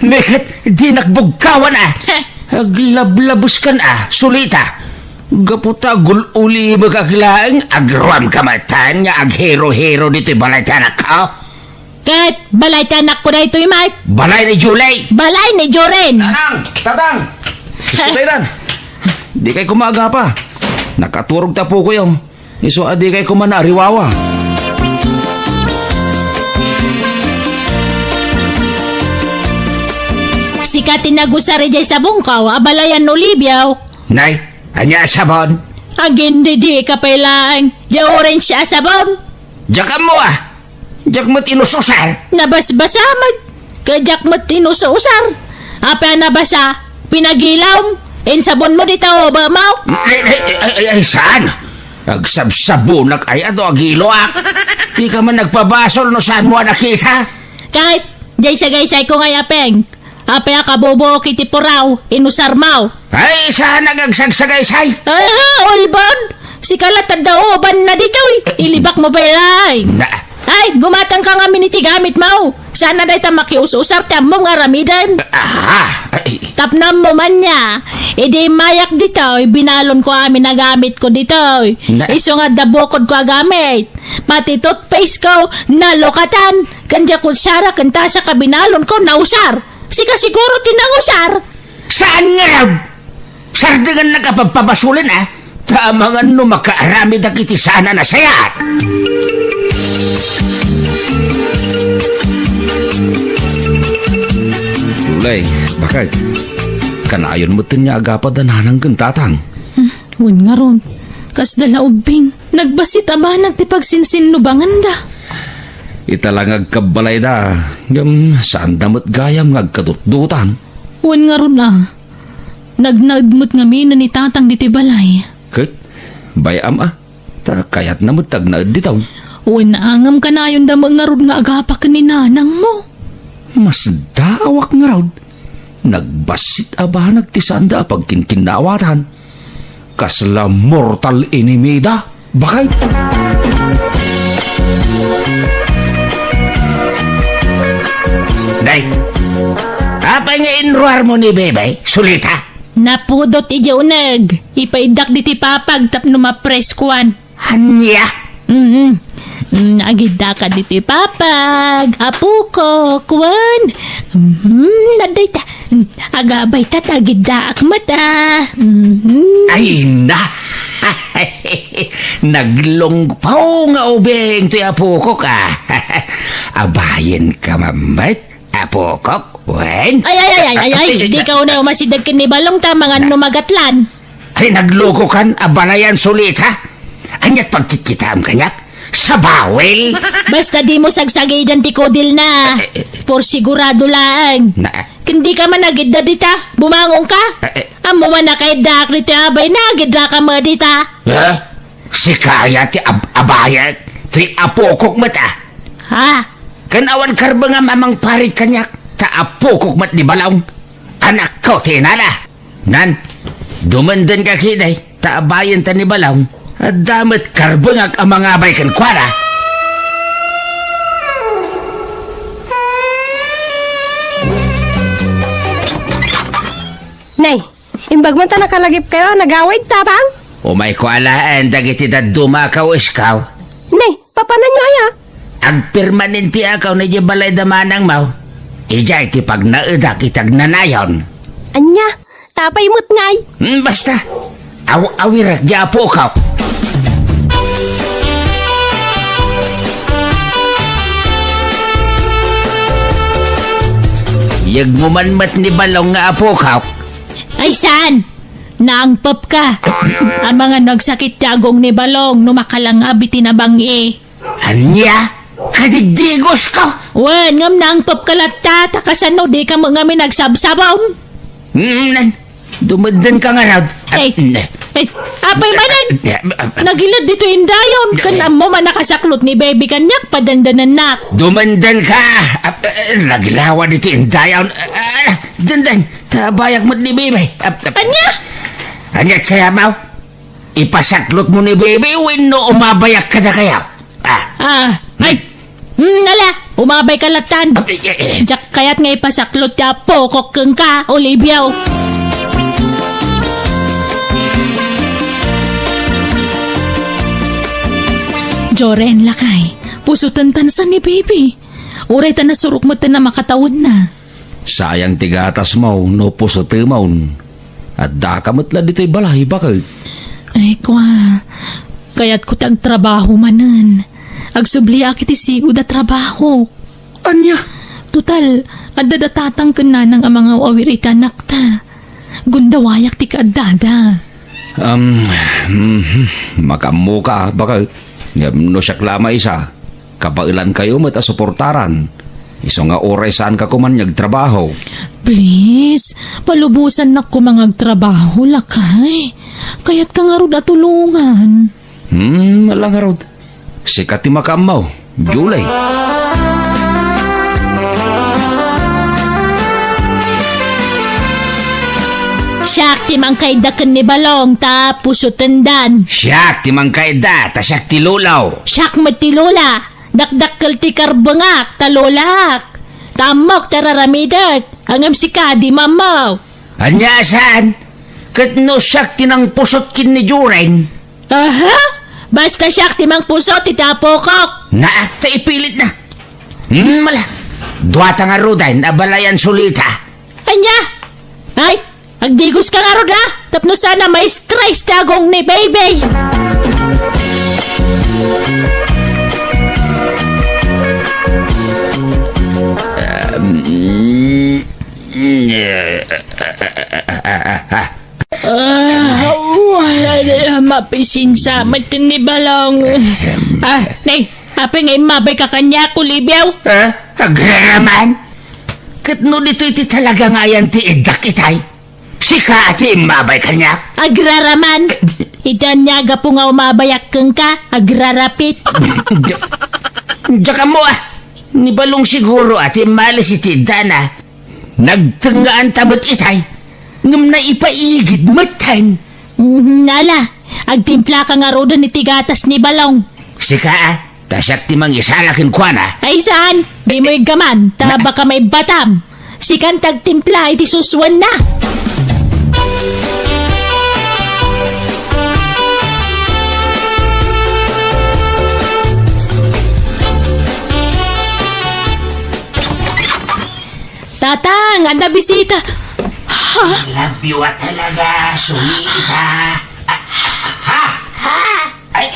Neket, dinak bugkawan a. Heh. Aglablabeskan a, Sulita. Gapu ta agul-ulimekak laeng, agruamka met nga aghero-hero ditoy balay ti anakko. Ket balay ti anakko daytoy met. Balay ni Julie. Balay ni Joren. Tatang! Tatang! Isu daytan. Dikay koma agapa. Nakaturog ti apokoyo. Isu a dikay koma naariwawa. Sika ti nagusar idiay sabongko, abalayan Olivia. Nay, ania a sabon? Agindidika pay laeng. Diay orange a sabon. Diak ammo a. Diak met inus-usar. Nabasbasa met. Ket diak met inus-usar. Apay a nabasa? Pinagilom. Insabonmo dita ubemo? Ay, ay, ay, ay, ay, saan? Agsabsabonak aya no agiloak. Dika man nagpabasol no saanmo a nakita. Ket, diay sagaysayko ngay a peng. Apay a kabubuok iti puraw, inusarmo? Ay, saan a agsagsagaysay? Aha, ulbod! Sika latta daobanna ditoy. Ilibakmo pay laeng. Na- Ay, gumatangka ngamin iti gamitmo. Saan a dayta makius-usar ti ammom nga aramiden. Aha, ay. Tapno ammom ania, idi immayak ditoy, binalonko amin a gamitko ditoy. Na- Isu nga adda bukodko a gamit. Pati toothpaste ko, nalukatan. Ken diay kutsara ken tasa a binalonko, nausar. Sika siguro ti nangusar. Saan ngarud? Sardengannaka a pabpabasolen a, ta amangan no makaaramidak iti saan a nasayaat. Julie, bakay, kanayon metten nga agapa da nanang ken tatang. Hmm, wen ngarud, kasda la ubbing, nagbassit a banag ti pagsinsinnubanganda. Ita la nga agkabbalayda, ngem saanda met gayam nga agkadutdotan. Wen ngarud a, nagnaed met ngamin ni tatang ditoy balay. Ket, bay-am a, ta kayatna met ti agnaed ditoy. Wen a, ngem kanayonda met ngarud nga agapa ken ni nanangmo. Masdaawak ngarud. Nagbassit a banag ti saanda a pagkinkinnaawatan. Kasla mortal enemy da, bakay. Day, apay nga inruarmo ni Bebe, Sulita? Napudot idiay uneg. Ipaiddak ditoy papag tapno mapreskoan. Ania? Mm. Mm, agiddaak ditoy papag, apokok, wen. Mm, adayta. Mm, agabayta ta agiddaak met a. Mm. Ay na! Naglungpaw nga ubing toy apokok a. Abayenka met, apokok, wen? Ay, ay, ay, ay, ay, ay. Dika unay umasideg ken ni Balong ta mangan no magatlan. Ay, naglokokan, abalayan Sulita. Aniat pagkitkitaem kaniak? Sa bawel? Basta dimo sagsagiden ti kudilna. Eh, eh, eh. Por sigurado laeng. Na- Ken dika man agidda dita. Bumangonka. Eh, eh. Ammom a nakaiddaak ditoy abayna, agidraka met dita. Eh? Sika aya ti ab-, abayek? Ti apokok met a. Ha? Ken awan karbengam a mangparit kaniak, ta apokok met ni Balong. Anakko ti inana. Nan, dumendenka ketdi, ta abayenta ni Balong. Adda met karbengak a mangabay kenkuana. Nay, imbag man ta nakalagipkayo a nagawid, Tatang? Umayko alaen dagiti dadduma a kaweskaw. Nay, papananyo aya? Agpirmanen ti akaw idiay balay da manangmo. Idiay ti pagnaedak iti agnanayon. Ania? Tapay met ngay? Hmm, basta. Aw-, awirek diay apokok. Yegmo man met ni Balong nga apokok. Ay, saan? Naangpepka. Amangan no agsakit ti agong ni Balong no makalangab iti nabang-i. Ania? Kadigdigoska? Wen, ngem naangpepka latta, ta kasano dika met ngamin agsabsabon? Mm, nan, dumedenka ngarud. Ay, ne. Ay, apay manen? Ne, ah, ah. Nagiled dito indayon, ken ammom a nakasaklot ni Baby kaniak, padandanannak. Dumedenka. Ah, ah, naglawa dito indayon. Ah, ah, denden, ta abayak met ni Baby. Ah, ah. Ania? Ania kayatmo? Ipasaklotmo ni Baby wenno umabayak kadakayo? Ah. Ah, ay. Hmm, ala, umabayka lattan. Ah, eh, eh, eh. Diak kayat nga ipasaklot ti apokok kenka, Olivia. Joren, lakay, pusoten ta ni Baby. Uray ta nasurok met ti makatawenna. Sayang ti gatasmo no pusotemon. Addaka met la ditoy balay, baket. Ay, kua, kayatko ti agtrabaho manen. Agsubliak iti sigud a trabaho. Ania? Total, adda da tatang ken nanang a mangaw-awir iti anakta. Gundawayak ti kaaddada. Um, mhm, makaammoka, baket. Ngem no siak la a maysa, kabaelankayo met a suportaran. Isu nga uray saanka koman nga agtrabaho. Please, palubosannak koma nga agtrabaho, lakay. Kayatka ngarud a tulongan. Hmm, ala ngarud. Sika ti makaammo, Julie. Siak ti mangkaidda ken ni Balong ta pusotendan. Siak ti mangkaidda ta siak ti lolo. Siak met ti lola. Dakdakkel ti karbengak ta lolak. Ta ammok ti ar-aramidek. Ngem sika, dimo ammo. Ania a saan? Ket no siak ti nangpusot ken ni Joren? Aha? Basta siak ti mangpusot iti apokok. Naakta ipilitna. Hmm, mala. Duata ngaruden a balayan sulita. Ania? Ay, agdigoska ngarud, ha? Tapno saan a ma-stress ti agong ni Baby. Um, Ah, wala na mapisinsa met ni Balong. Ah, ne, apay nga immabayka kaniak, Olivia? Ha? Agraraman? Ket no ditoy ti talaga nga ayan ti iddak itay? Sika a ti immabay kaniak? Agraraman? Iti ania gapu nga umabayak kenka, agrarapit. Diak ammo, ah. Ni Balong siguro a ti immalis iti iddana. Nagtengngaanta met itay, ngem naipaigid metten. Mhm, ala, agtimplaka ngaruden iti gatas ni Balong. Sika, a, ta siak ti mangisala kenkuana. Ay saan? Dimo iggaman, ta baka maibbatam. Sikan ti agtimpla iti susuenna. Tatang, adda bisita. Ha? I love you a talaga, Sulita. Ah, ah, ah, ha? Ha? Ay.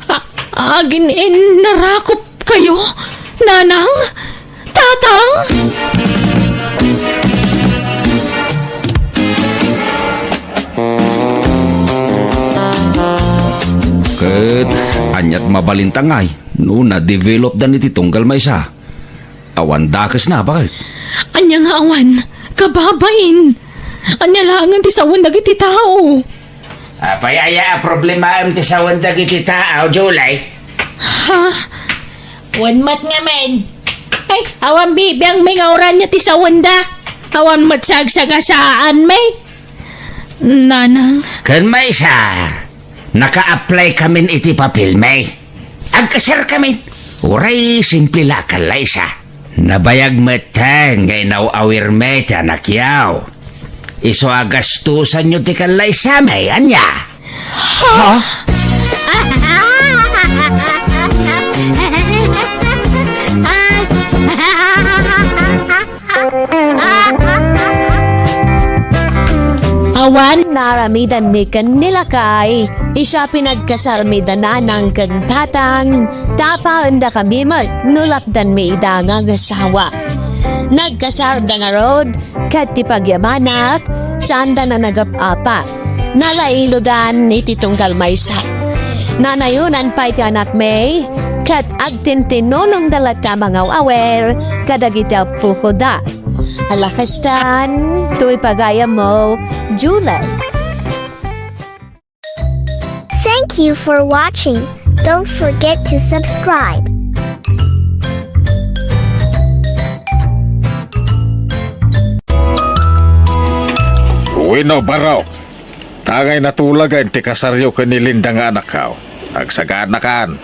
A-, agin-innarakop kayo, Nanang? Tatang? Ket Aniat mabalinta ngay no na-developdan iti tunggal maysa? Awan dakesna, baket. Ania nga awan? Kababain! Ania laengen ti sawen dagiti tao? Apay aya a problemaem ti sawen dagiti tao, Julie? Ha? Wen met ngamin. Ay, awan bibiangmi nga urania ti sawenda. Awan met sagsagasaan, may. Nanang. Ken maysa, naka-apply kamin iti papelmi. Agkasar kamin. Uray simple la a kallaysa. Nabayag metten nga inaw-awirmi ti anakyaw. Isu a gastusanyo ti kallaysami, ania? Ha? Awan naaramidanmi ken ni lakay, isu a pinagkasarmi da nanang ken tatang, tapaendakami met no lapdanmi ida nga agasawa. Nagkasarda ngarud, ket ti pagyamanak, saanda nanagap-apa. Nalailodan iti tunggal maysa. Nanayonan pay ti anakmi, ket agtintinulongda latta mangaw-awer kadagiti appokoda. Ala kastan, toy pagayammo, Julie. Thank you for watching. Don't forget to subscribe. Bueno, Barok. Tangay natulagen ti kasaryo ken ni Linda nga anakkaw. Agsaganakan.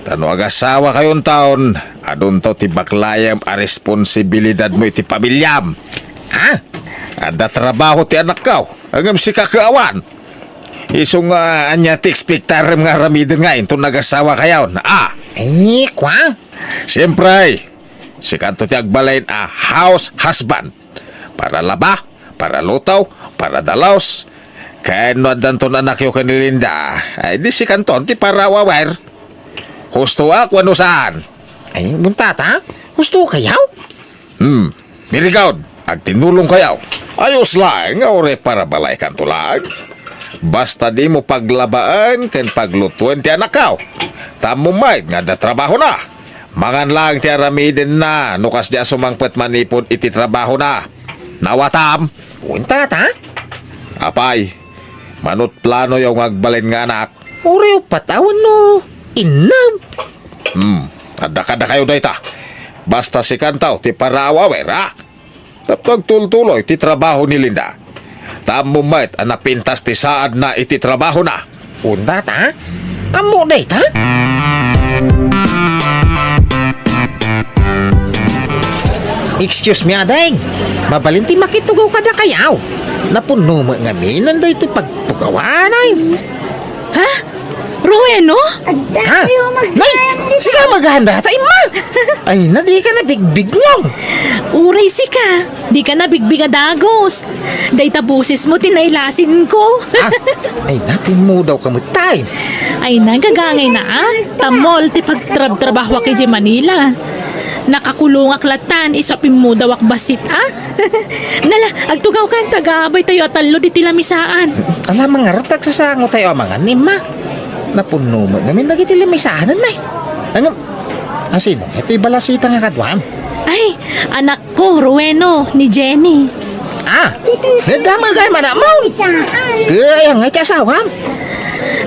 Ta no agasawa kayo intaon, adunto ti baklayem a responsibilidadmo iti pamiliam. Ha? Adda trabaho ti anakkaw, ngem sika ket awan. Isu nga ania ti ekspektarem nga aramiden nga inton agasawa kayo? Ah! Eh, kwa? Siyempre, sikanto ti agbalin a house husband. Para laba, para luto, para dalos. Ken no addanton anakyo ken ni Linda, ay di sikanton ti para awawer. Hustoak wenno saan? Ay, buntata? Husto kayaw? Hmm, very good. Agtinulong kayaw. Ayos laeng nga uray para balay kanto laeng. Basta dimo paglabaen ken paglutuen ti anakkaw. Tammo met nga adda trabahona. Mangan laeng ti aramidenna no kasdiay a sumangpet manipud iti trabahona. Nawatam? Wen, tata? Apay, manut planoyo nga agbalin nga anak? Uray uppat a wenno innem. Hmm, adda kadakayo dayta. Basta sikanto ti para awawer, a? Tapno agtultuloy ti trabaho ni Linda. Tammo met a napintas ti saadna iti trabahona. Wen, tata? Ammo dayta? Excuse me, ading. Mabalin ti makitugaw kadakayaw. Napunno met ngamin daytoy pagtugawan, ay. Ha? Roweno? Ha? Nay, sika maghanda ta, Imma? Ay, na, dika nabigbig ngamin. Uray sika, dika nabigbig a dagus. Dayta bosesmo ti nailasinko. Ah, ay na, pimmudawka met tay. Ay na, gagangayna, a. Tammol ti pagtrabtrabahoak idiay Manila. Nakakulongak latta, isu a pimmudawak bassit, a. Nala, agtugawkan, ta agabay tayo a tallo ditoy lamisaan. Ala, mangarud ta agsasango tayo a mangan, Imma. Napunno met ngamin dagiti lamisaan, ay. Ngem, asino daytoy balasita nga kaduam? Ay, anakko, Roweno, ni Jenny. Ah, nadamagay man, amon. Ay, angay ti asawam?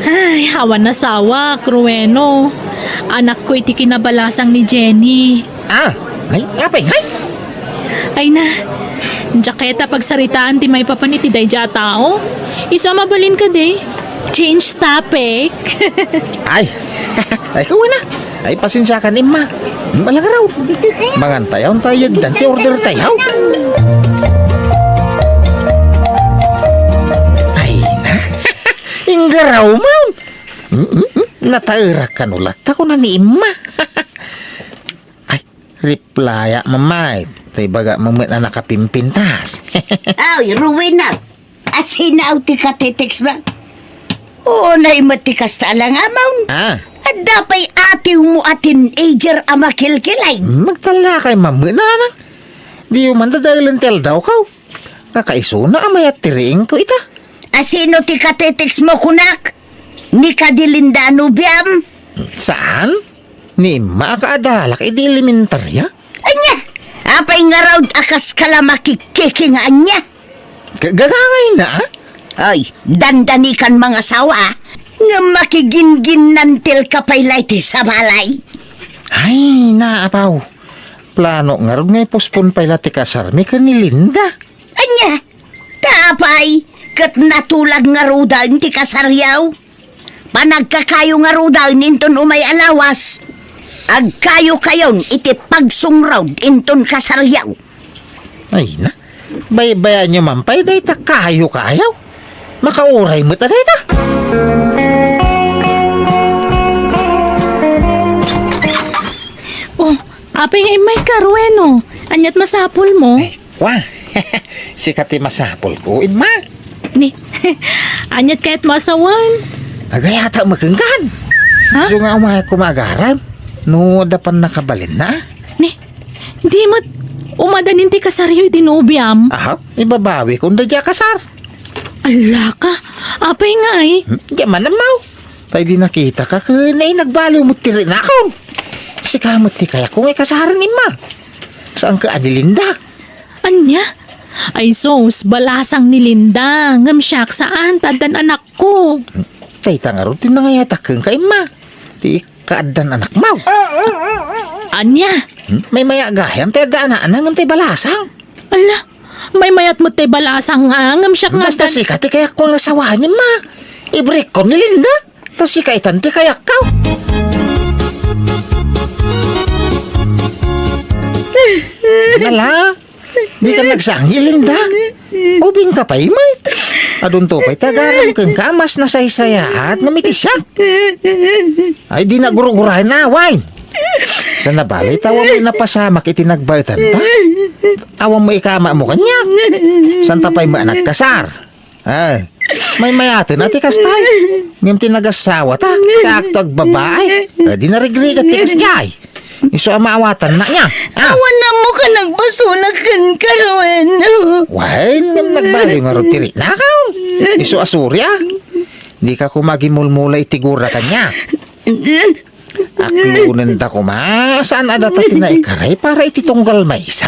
Ay, awan asawak, Roweno. Anakko iti kinabalasang ni Jenny. Ah, ay, apay, ay? Ay na, diak ket a pagsaritaan ti maipapan iti daydiay a tao. Isu a mabalin kadi. Change topic. Ay, ay, kuwan na. Ay, pasensiakan, Imma. Hmm, alagaraw. Mangan tayo, tayo, yagdan, ti order tayo. Ay na. Inggaraw man. Mm, mm, mm. Nataerak kano latta, kuna ni Imma. Ay, replya, mamay. Tay baga mamet na nakapimpintas. Ay, Rowena. Asinaw ti katitext mo? Unay met ti kasta a langamon. Ah. Adda pay atiwmo a teenager a makilkilay. Magtalakay mamet na, ana. Diyo man dadailen ti aldawko. Kakaisuna a mayat ti riingko ita. Asino ti katitext mo kunak? Ni kadi Linda a nobiam? Saan? Ni Emma a kaadalak idi elementaria? Ania? Apay ngarud a kaskala makikkiki nga ania? Ga-, gagangay na? Ay, dandani kan mangasawa, nga makigingginnantilka pay la iti sabalay. Ay, naapaw. Plano ngarud nga ipospon pay la ti kasarmi ken ni Linda. Ania? Ta apay, ket natulag ngaruden ti kasaryo? Panagkakayo ngaruden inton umay a lawas. Agkayo-kayon iti pagsungrod inton kasaryo. Ay na, baybayanyo man pay dayta kayo-kayo. Makauray met a dayta. Oh, apay nga immayka, Rueno? Ania't masapulmo? Ay, kwa. Sika ti masapulko, Emma. Ni, ania't kayatmo a sawen? Agayata met kenka. Ha? Isu nga umayakko nga agarem no adda pannakabalinna. Ni, di met umadanin ti kasaryo iti nobiam? Aha, ibabawikon daydiay a kasar. Alaka, apay ngay? Hmm, diay man ammaw. Tay di nakitaka ken ay nagbaliw met ti rinakon. Sika met ti kayatko nga ikasaren, Emma. Saan ka a ni Linda? Ania? Ay sus, balasang ni Linda. Ngem siak saan, ta addan anakko. Dayta ngarud ti nangayatak kenka, Emma. Ti kaaddan anakmo. Ania? Hmm? Maymayat gayam ti adda anakna ngem tay balasang. Ala, maymayat met tay balasang nga, ngem siak nga Basta addan sika ti kayatko nga asawaen, Emma. Ibreak ko ni Linda. Ta sika itan ti kayatko. Ala, dika nagsangil, Linda. Ubingka pay met. Adunto pay ti agaram kenka a mas nasaysayaat ngem iti siak. Ay, di naguruguraen a, wen. Saan a bale ta awan met napasamak iti nagbaetanta? Awan met ikamamo kaniak. Saan ta pay met a nagkasar? Ay, maymayaten a ti kasta. Ngem ti nagasawata, kaakto agbabai. Ay, di narigrigat ti kasdiay. Isu a maawatanna nia. Ah. Awan ammoka a nagbasolak kenka, Rueno. Wen, ngem nagbaliw ngarud ti rinakon. Isu a suria. Dika koma agimulmula iti gura kaniak. Aklonenda koma, saan a data ti naikaray para iti tunggal maysa?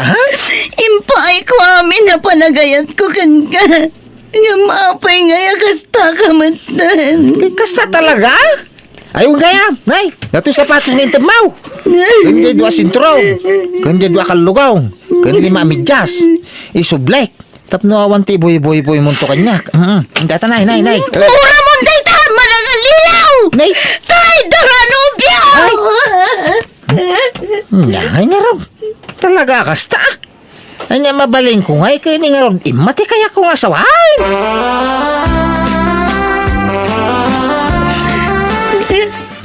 Impaayko amin a panagayatko kenka. Ngem apay ngay a kastaka metten? Kasta talaga? Ay, wen gayam, nay, datoy sapatos nga intedmo. Ken diay dua sinturon, ken diay dua kallugong, ken lima a medyas. Isublek. Tapno awan ti ibuyboyboymonto kaniak. Mm. Data, nay, nay, nay. Uramon dayta, manangalilaw! Nay! Traidor a nobio! Ay! Ania ngay ngarud? Talaga kasta? Ania, mabalinko ngay ket ni ngarud, Emma ti kayatko nga asawaen.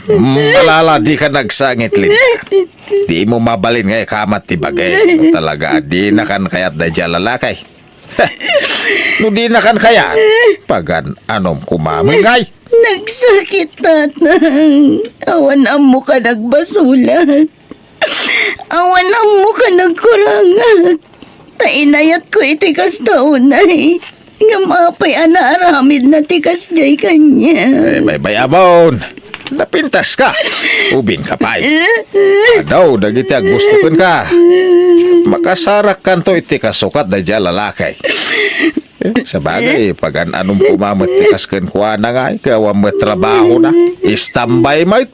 Mm, alala, dika nagsangit, Linda. Dimo mabalin nga ikamat ti bagik. Talaga, dinakan kayat daydiay a lalaki. No dinakan kayat, pagan-anom koma met ngay. Nagsakit, Tatang. Awan ammoka a nagbasolak. Awan ammoka a nagkurangak. Ta inayatko iti kasta unay. Ngem apay a naaramidna ti kasdiay kaniak? Ay, baybay-amon. Napintaska. Ubingka pay. Adu dagiti aggusto kenka. Makasarakkanto iti kasukat daydiay a lalaki. Sabagay, pagan-anom koma met ti kas kenkuana ngay, ket awan met trabahona. Istambay met.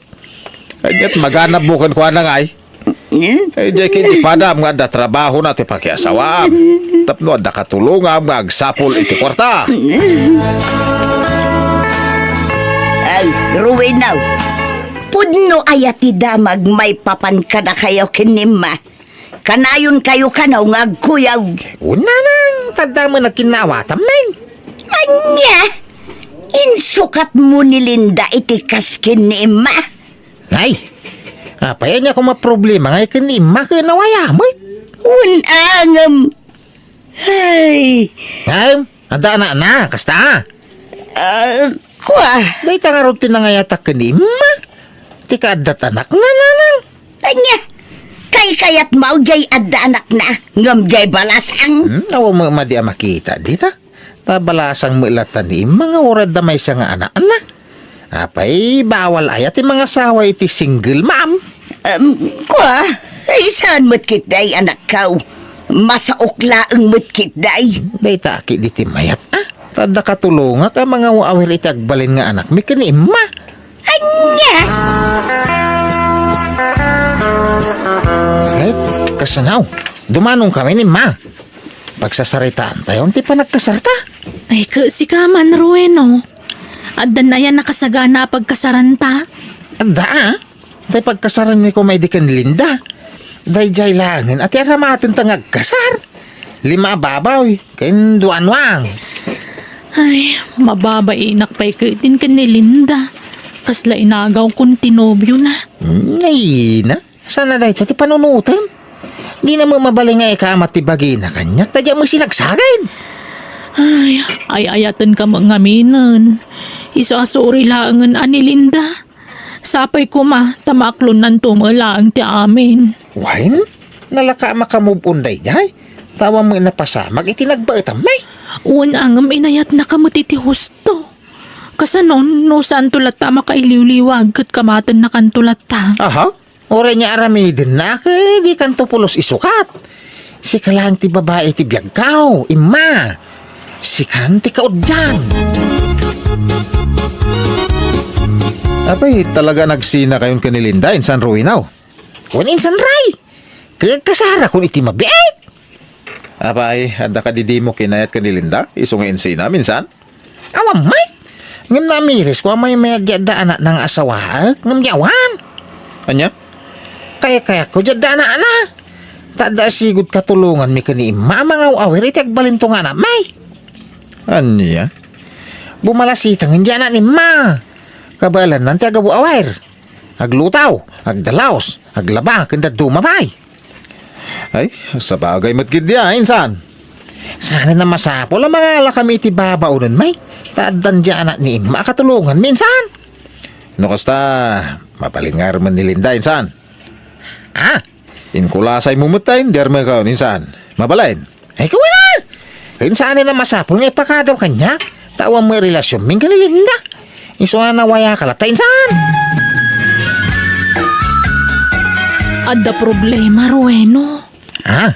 Ket maganabmo kenkuana ngay. Eh, diay ket di padam nga adda trabahona ti pakiasawaam. Tapno adda katulongam nga agsapul iti kuarta. Ay, Ruenaw. Pudno aya ti damag maipapan kadakayo ken ni Emma? Kanayonkayo kano nga agkuyog. Una nang, tadda met nagkinnaawatan, men. Ania? Insukatmo ni Linda iti kas ken ni Emma? Ay, apay ania koma problema ngay ken ni Emma ken awayamet? Wen, angem. Ay. Ngem, adda anakna, kasta? Ah, kua. Dayta ngarud ti nangayatak ken ni Emma. Ti kaaddat anakna, nanang. Ania? Kaykayatmo diay adda anakna, ngem diay balasang? Hmm, awan met madi a makita dita. Ta balasang met latta ni Emma nga uray adda maysa nga anakna. Apay, bawal aya ti mangasawa iti single mom? Em, kua, ay saan met ketdi, anakko? Masaok laeng met ketdi. Dayta a ketdi ti mayat, a. Ta adda katulongak a mangaw-awir iti agbalin nga anakmi ken ni Emma. Ania? Ket, kasano? Dumanongkami ni Emma. Pagsasaritaantayon ti panagkasarta. Ay, ket sika man, Rueno. Addan aya nakasagana a pagkasaranta? Adda, a. Tay pagkasaranmi koma idi ken Linda. Daydiay laengen a ti aramatenta nga agkasar. Lima a baboy ken dua a nuang. Ay, mababainak pay ketdin ken ni Linda. Kasla inagawkon ti nobiona. Ay, na. Saan a dayta ti panunotem? Dina met mabalin nga ikamat ti bagina kaniak, ta diak met sinagsagid. Ay, ay-ayatenka met ngaminen. Isu a suri laengen a ni Linda. Sapay koma, ta maaklonnanto met laeng ti amin. Wen, nalaka a maka-move on daydiay. Ta awan met napasamak iti nagbaetammi. Wen, ngem inayatnaka met iti husto. Kasanon, no saanto latta a makailiwliwag ket kamatennakanto latta? Aha? Uray nga aramidennak, ket dikanto pulos isukat. Sika laeng ti babai ti biagko, Emma. Sikan ti kauddian. Apay, talaga nagsinakayon ken ni Linda, insan Rueno? Wen, insan, Ray. Ket kasarakon iti mabiit. Apay, adda kadi dimo kinayat ken ni Linda, isu nga insinam, insan? Awan met. Ngem namirisko a maymayat diay adda anakna nga asawaek, ngem diay awan. Ania? Kayat-kayatko diay adda anakna. Ta adda a sigud katulonganmi ken ni Emma a mangaw-awir iti agbalinto nga anakmi. Ania? Bumalasitengen diay anak ni Emma. Kabaelannan ti agaw-awir. Agluto, agdalaos, aglaba, ken dadduma pay. Ay, sabagay met ketdi a, insan. Saanen a masapul a mangalakami iti babaonenmi, ta addan diay anak ni Emma a katulonganmi, insan. No kasta, mabalin nga armen ni Linda, insan. Ah, inkulasaymo met ta indi armekon, insan. Mabalin. Ay, kuana! Ken saanen a masapul nga ipakadaw kaniak, ta awan met relasionmi ken ni Linda. Isu a nawayaka latta, insan. Adda problema, Rueno. Ha?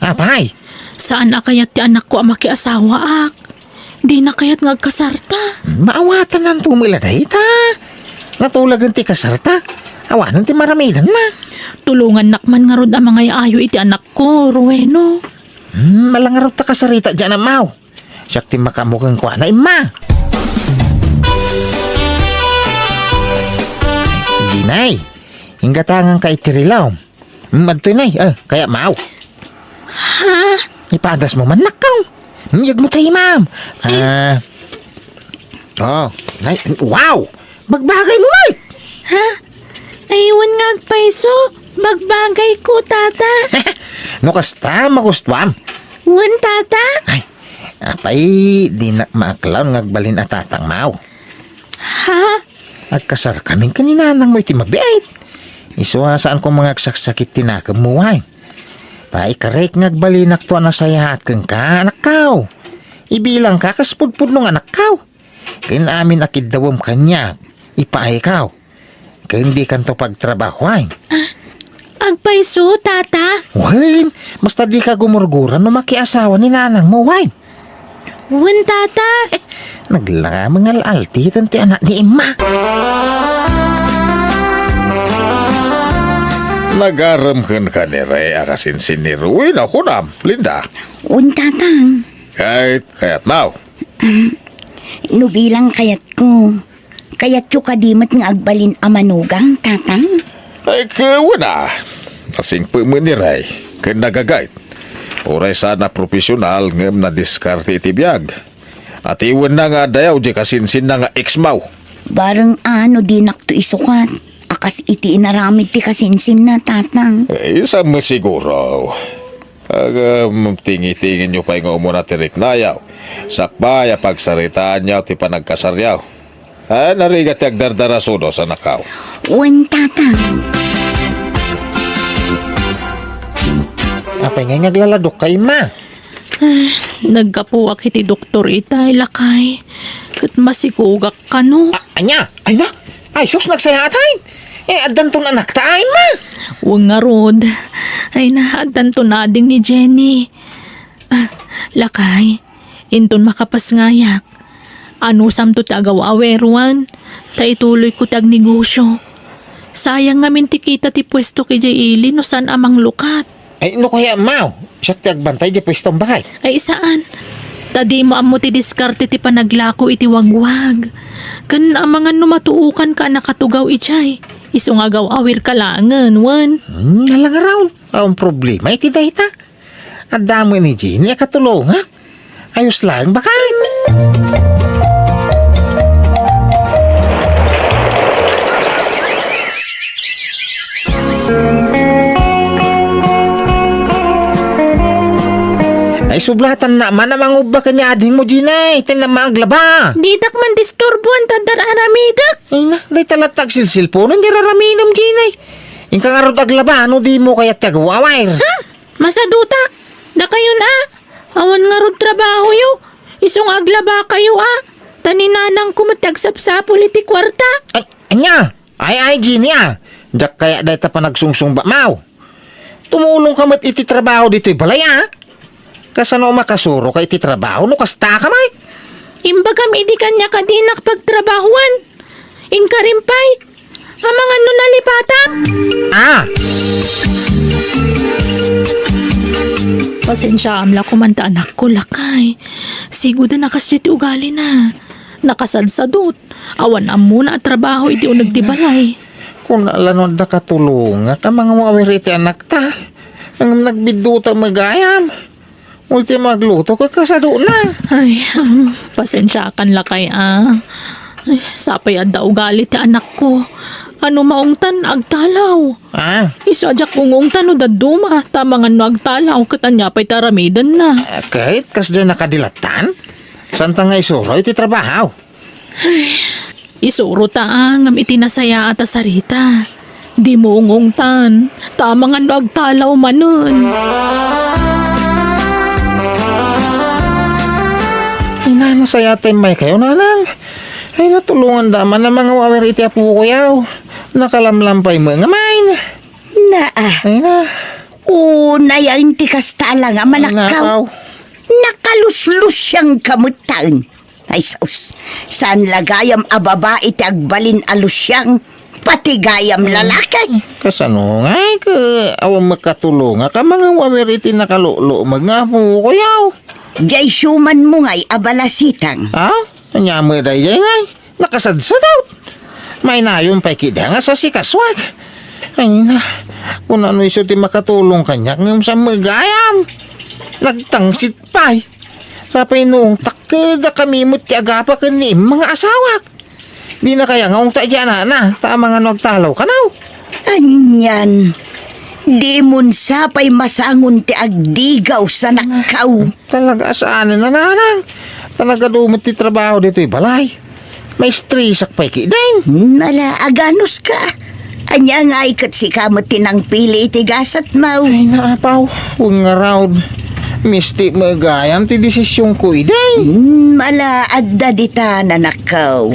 Apay? Saan a kayat ti anakko a makiasawaak. Dina kayat nga agkasarta. Maawatananto met la dayta. Natulagen ti kasarta. Awanen ti maramidenna. Tulongannak man ngarud a mangay-ayo iti anakko, Rueno. Hmm, ala ngarud ta kasarita diay anakmo. Siak ti makaammo kenkuana, Emma. Dinay, inggatanganka iti relo. Hmm, adtoy, Nay. Eh, kayatmo? Ha? Ipadasmo man, nakkaw. Hmm, yagmo tayo, ma'am. Eh. Ah. Oh, Nay. Wow! Bagbagaymo, Nay! Ha? Ay, wen nga agpayso. Bagbagayko, Tata. No kasta, magustuam. Wen, Tata? Ay, apay, dinak maaklon nga agbalin a tatangmo. Ha? Agkasarkamin ken ni nanangmo iti mabiit. Isu a saanko nga agsaksakit ti nakemmo, wen. Ta ikarek nga agbalinakto a nasayaat kenka, anakko. Ibilangka kas pudpudno nga anakko. Ken amin a kiddawem kaniak, ipaayko. Ken dikanto pagtrabahoan. Ah, agpayso, Tata? Wen, basta dika gumurgura no makiasawa ni nanangmo, wen. Wen, Tata. Naglaeng nga al-altiten ti anak ni Emma. Nagarem kenka ni Ray a kasinsin ni Ruino, kunam, Linda? Wen, Tatang. Kayat, kayatmo. Ah, no bilang kayatko, kayatyo kadi met nga agbalin a manugang, Tatang? Ay, ket wen a. Nasingpet met ni Ray, ken nagagayt. Uray saan a profesional ngem nadiskarte iti biag. Atiwenna nga addayaw diay kasinsinna nga ex-mo. Bareng a no dinakto isukat a kas iti inaramid ti kasinsinna, Tatang. Eh, saan met siguro? Agam, tingitingenyo pay nga umuna ti riknayo. Sakbay a pagsaritaanyo ti panagkasaryo. Ah, narigat ti agdardarasudos, anakko. Wen, Tatang. Apay ngay nga aglaladokka, Emma? Ah, Naggapuak iti doktor itay, lakay. Ket masikugak kano. A-, ania? Ay na? Ay, sus, nagsayaat, ay. Eh, addanton anakta, ay, ma. Wen ngarud. Ay na, addanton ading ni Jenny. Ah, lakay, inton makapasngayak, anusamto ti agaw-aweruan, ta ituloyko ti agnegosio. Sayang ngamin ti kita ti puesto idiay ili no saan a manglukat. Ay, no kaya, maw, siak ti agbantay idiay puestom, baket? Ay, saan. Ta dimo ammo ti diskarte ti panaglako iti wagwag. Ken amangan no matuokanka a nakatugaw idiay. Isu nga agaw-awerka laengen, wen. Hmm, alangarawon. Awan problema iti dayta. Adda met ni Jenny a katulongak. Ayos laeng, baket. Ay, sublatan na man a mangubba ken ni adingmo, Jenny. Tay na man aglaba. Ditak man disturbuan ta adda aramidek. Ay na, dayta latta agsilsilpuno, indi raramidem, Jenny. Inka ngarud aglaba, no dimo kayat ti agaw-awer. Ha? Masadutak. Dakayon a. Awan ngarud trabahoyo. Isu nga aglabakayo a. Ta ni nanangko met ti agsapsapul iti kuarta. Ay, ania? Ay, ay, Jenny a. Diak kayat dayta panagsungsungbatmo. Tumulongka met iti trabaho ditoy balay a. Kasano a makasuroka iti trabaho no kasta ka met? Imbagam idi kaniak a dinak pagtrabahoan. Inkarim pay. Amangan no nalipatam. Ah! Pasensiaam la koman ta anakko, lakay. Sigud a nakasdiay ti ugalina. Nakasadsadot. Awan ammona a trabaho iti uneg ti balay. Kuna la no adda katulongak a mangaw-awer iti anakta. Ngem nagbiddota met gayam. Ultimo agluto ket kasadona. Ay, um, pasensiakan lakay a. Ay, sapay adda ugali ti anakko. Ano maungtan, agtalaw. Ah? Isu a diak ungungtan no dadduma, ta amangan no agtalaw, ket ania pay ti aramidenna? Ah, ket kasdiay nakadilattan? Saan ta nga isuro iti trabaho? Isuro ta a ngem iti nasayaat a sarita. Dimo ungungtan, ta amangan no agtalaw manen. Ay, nasayaat ti immaykayo, nanang. Ay, natulonganda man a mangaw-awer iti apokoyo. Nakalamlam pay met ngamin. Naa. Ay, na. Unay a inti kasta la nga manakkaw. Ay, nakaw. Nakaluslusiangka met taen. Ay, sus. Saan la gayam a babai ti agbalin a lusiang? Pati gayam lalaki. Kasano ngay ket awan makatulongak a mangaw-awer iti nakaluklumek nga apokoyo? Diay siumanmo ngay a balasitang. Ha? Ania met daydiay ngay? Nakasadsadot. Mainayon pay kida nga sasikasuak. Ay na, kuna no isu ti makatulong kaniak ngem saan met gayam. Nagtangsit pay. Sapay no ungtak, keda kami met ti agapa ken ni Emma nga asawak. Dina kaya nga ungtak di anakna, ta amangan no agtalaw kano. Anian, dimon sapay masangon ti agdigaw, sanakkaw. Talaga a saanen a, nanang. Talaga dumot ti trabaho ditoy balay. Maistresak pay kidin. Nala, aganuska. Ania ngay ket sika met ti nangpili iti gasatmo? Ay, naapaw. Wen ngarud. Misti met gayam ti desisionko idi. Hmm, ala, adda dita, nanakkaw.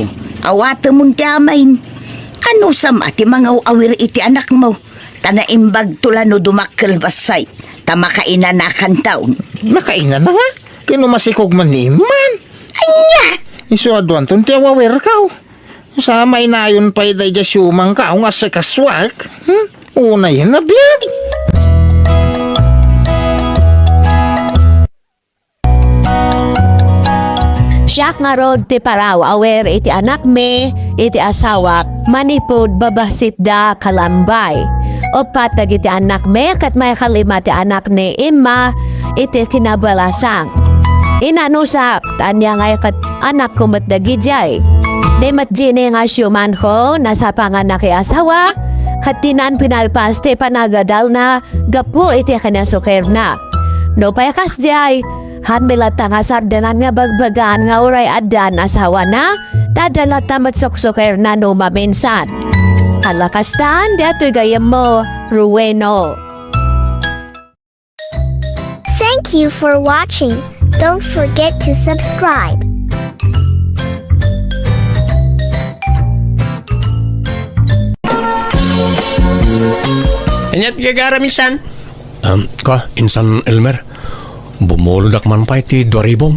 Awatemon ti amin. Anusam a ti mangaw-awir iti anakmo? Ta naimbagto la no dumakkel bassit, ta makainanakanto. Makainana nga? Ken no masikog man ni Emma? Ania? Isu aduanton ti awawerko. Sa mainayon pay daydiay siumangko nga asikasuak. Hmm? Unayen a biag. Siak ngarud ti paraw-awer iti anakmi, iti asawak, manipud babassitda kalambay. Uppat dagiti annakmi ket maikalima ti anak ni Emma iti kinabalasang. Inanusak, ta ania ngay ket anakko met dagidiay. Ni met Jenny nga siumanko, nasapangan a kiasawa, ket dinan pinalpas ti panagadalna gapu iti kinasukerna. Nupay kasdiay, haanmi latta nga sardenan nga bagbagaan nga uray addan asawana, ta adda latta met suksukerna no maminsan. Ala kastan, daytoy gayyemmo, Ruweno. Thank you for watching. Don't forget to subscribe. Ania't gagaram, insan? Um, ka, insan Elmer, bumulodakto man pay ti dua ribu.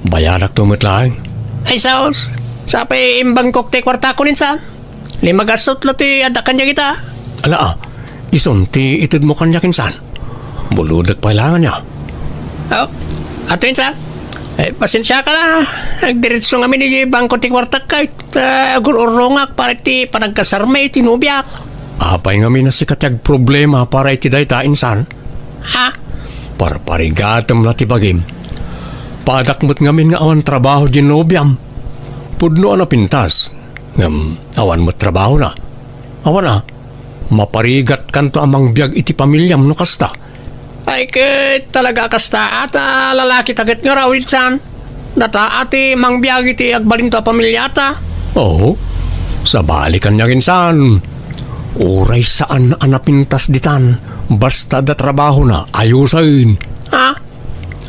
Bayadakto met laeng. Ay, saos. Sa pay imbangkok ti kuartakon, insan? Lima gasut la ti adda kaniak ita. Ala, ah, isun ti itedmo kaniak, insan. Bulodek pay laeng ania. Oh, ato, insan. Eh, pasensiaka la. Agdiretso ngamin iti bangko ti kuartak, ket, ah, agur-urrongak para iti panagkasarmi iti nobiak. Apay ngamin a sika ti agproblema para iti dayta, insan? Ha? Parparigatem la ti bagim. Paadak met ngamin nga awan trabaho diay nobiam. Pudno a napintas, ngem awan met trabahona. Awan a, maparigatkanto a mangbiag iti pamiliam no kasta. Ay, ket talaga a kasta, a, ta lalakita ket ngarud, insan. Data a ti mangbiag iti agbalinto a pamiliata. Oo. Sabali kaniak, insan. Uray saan a napintas ditan, basta adda trabahona, ayusen. Ha?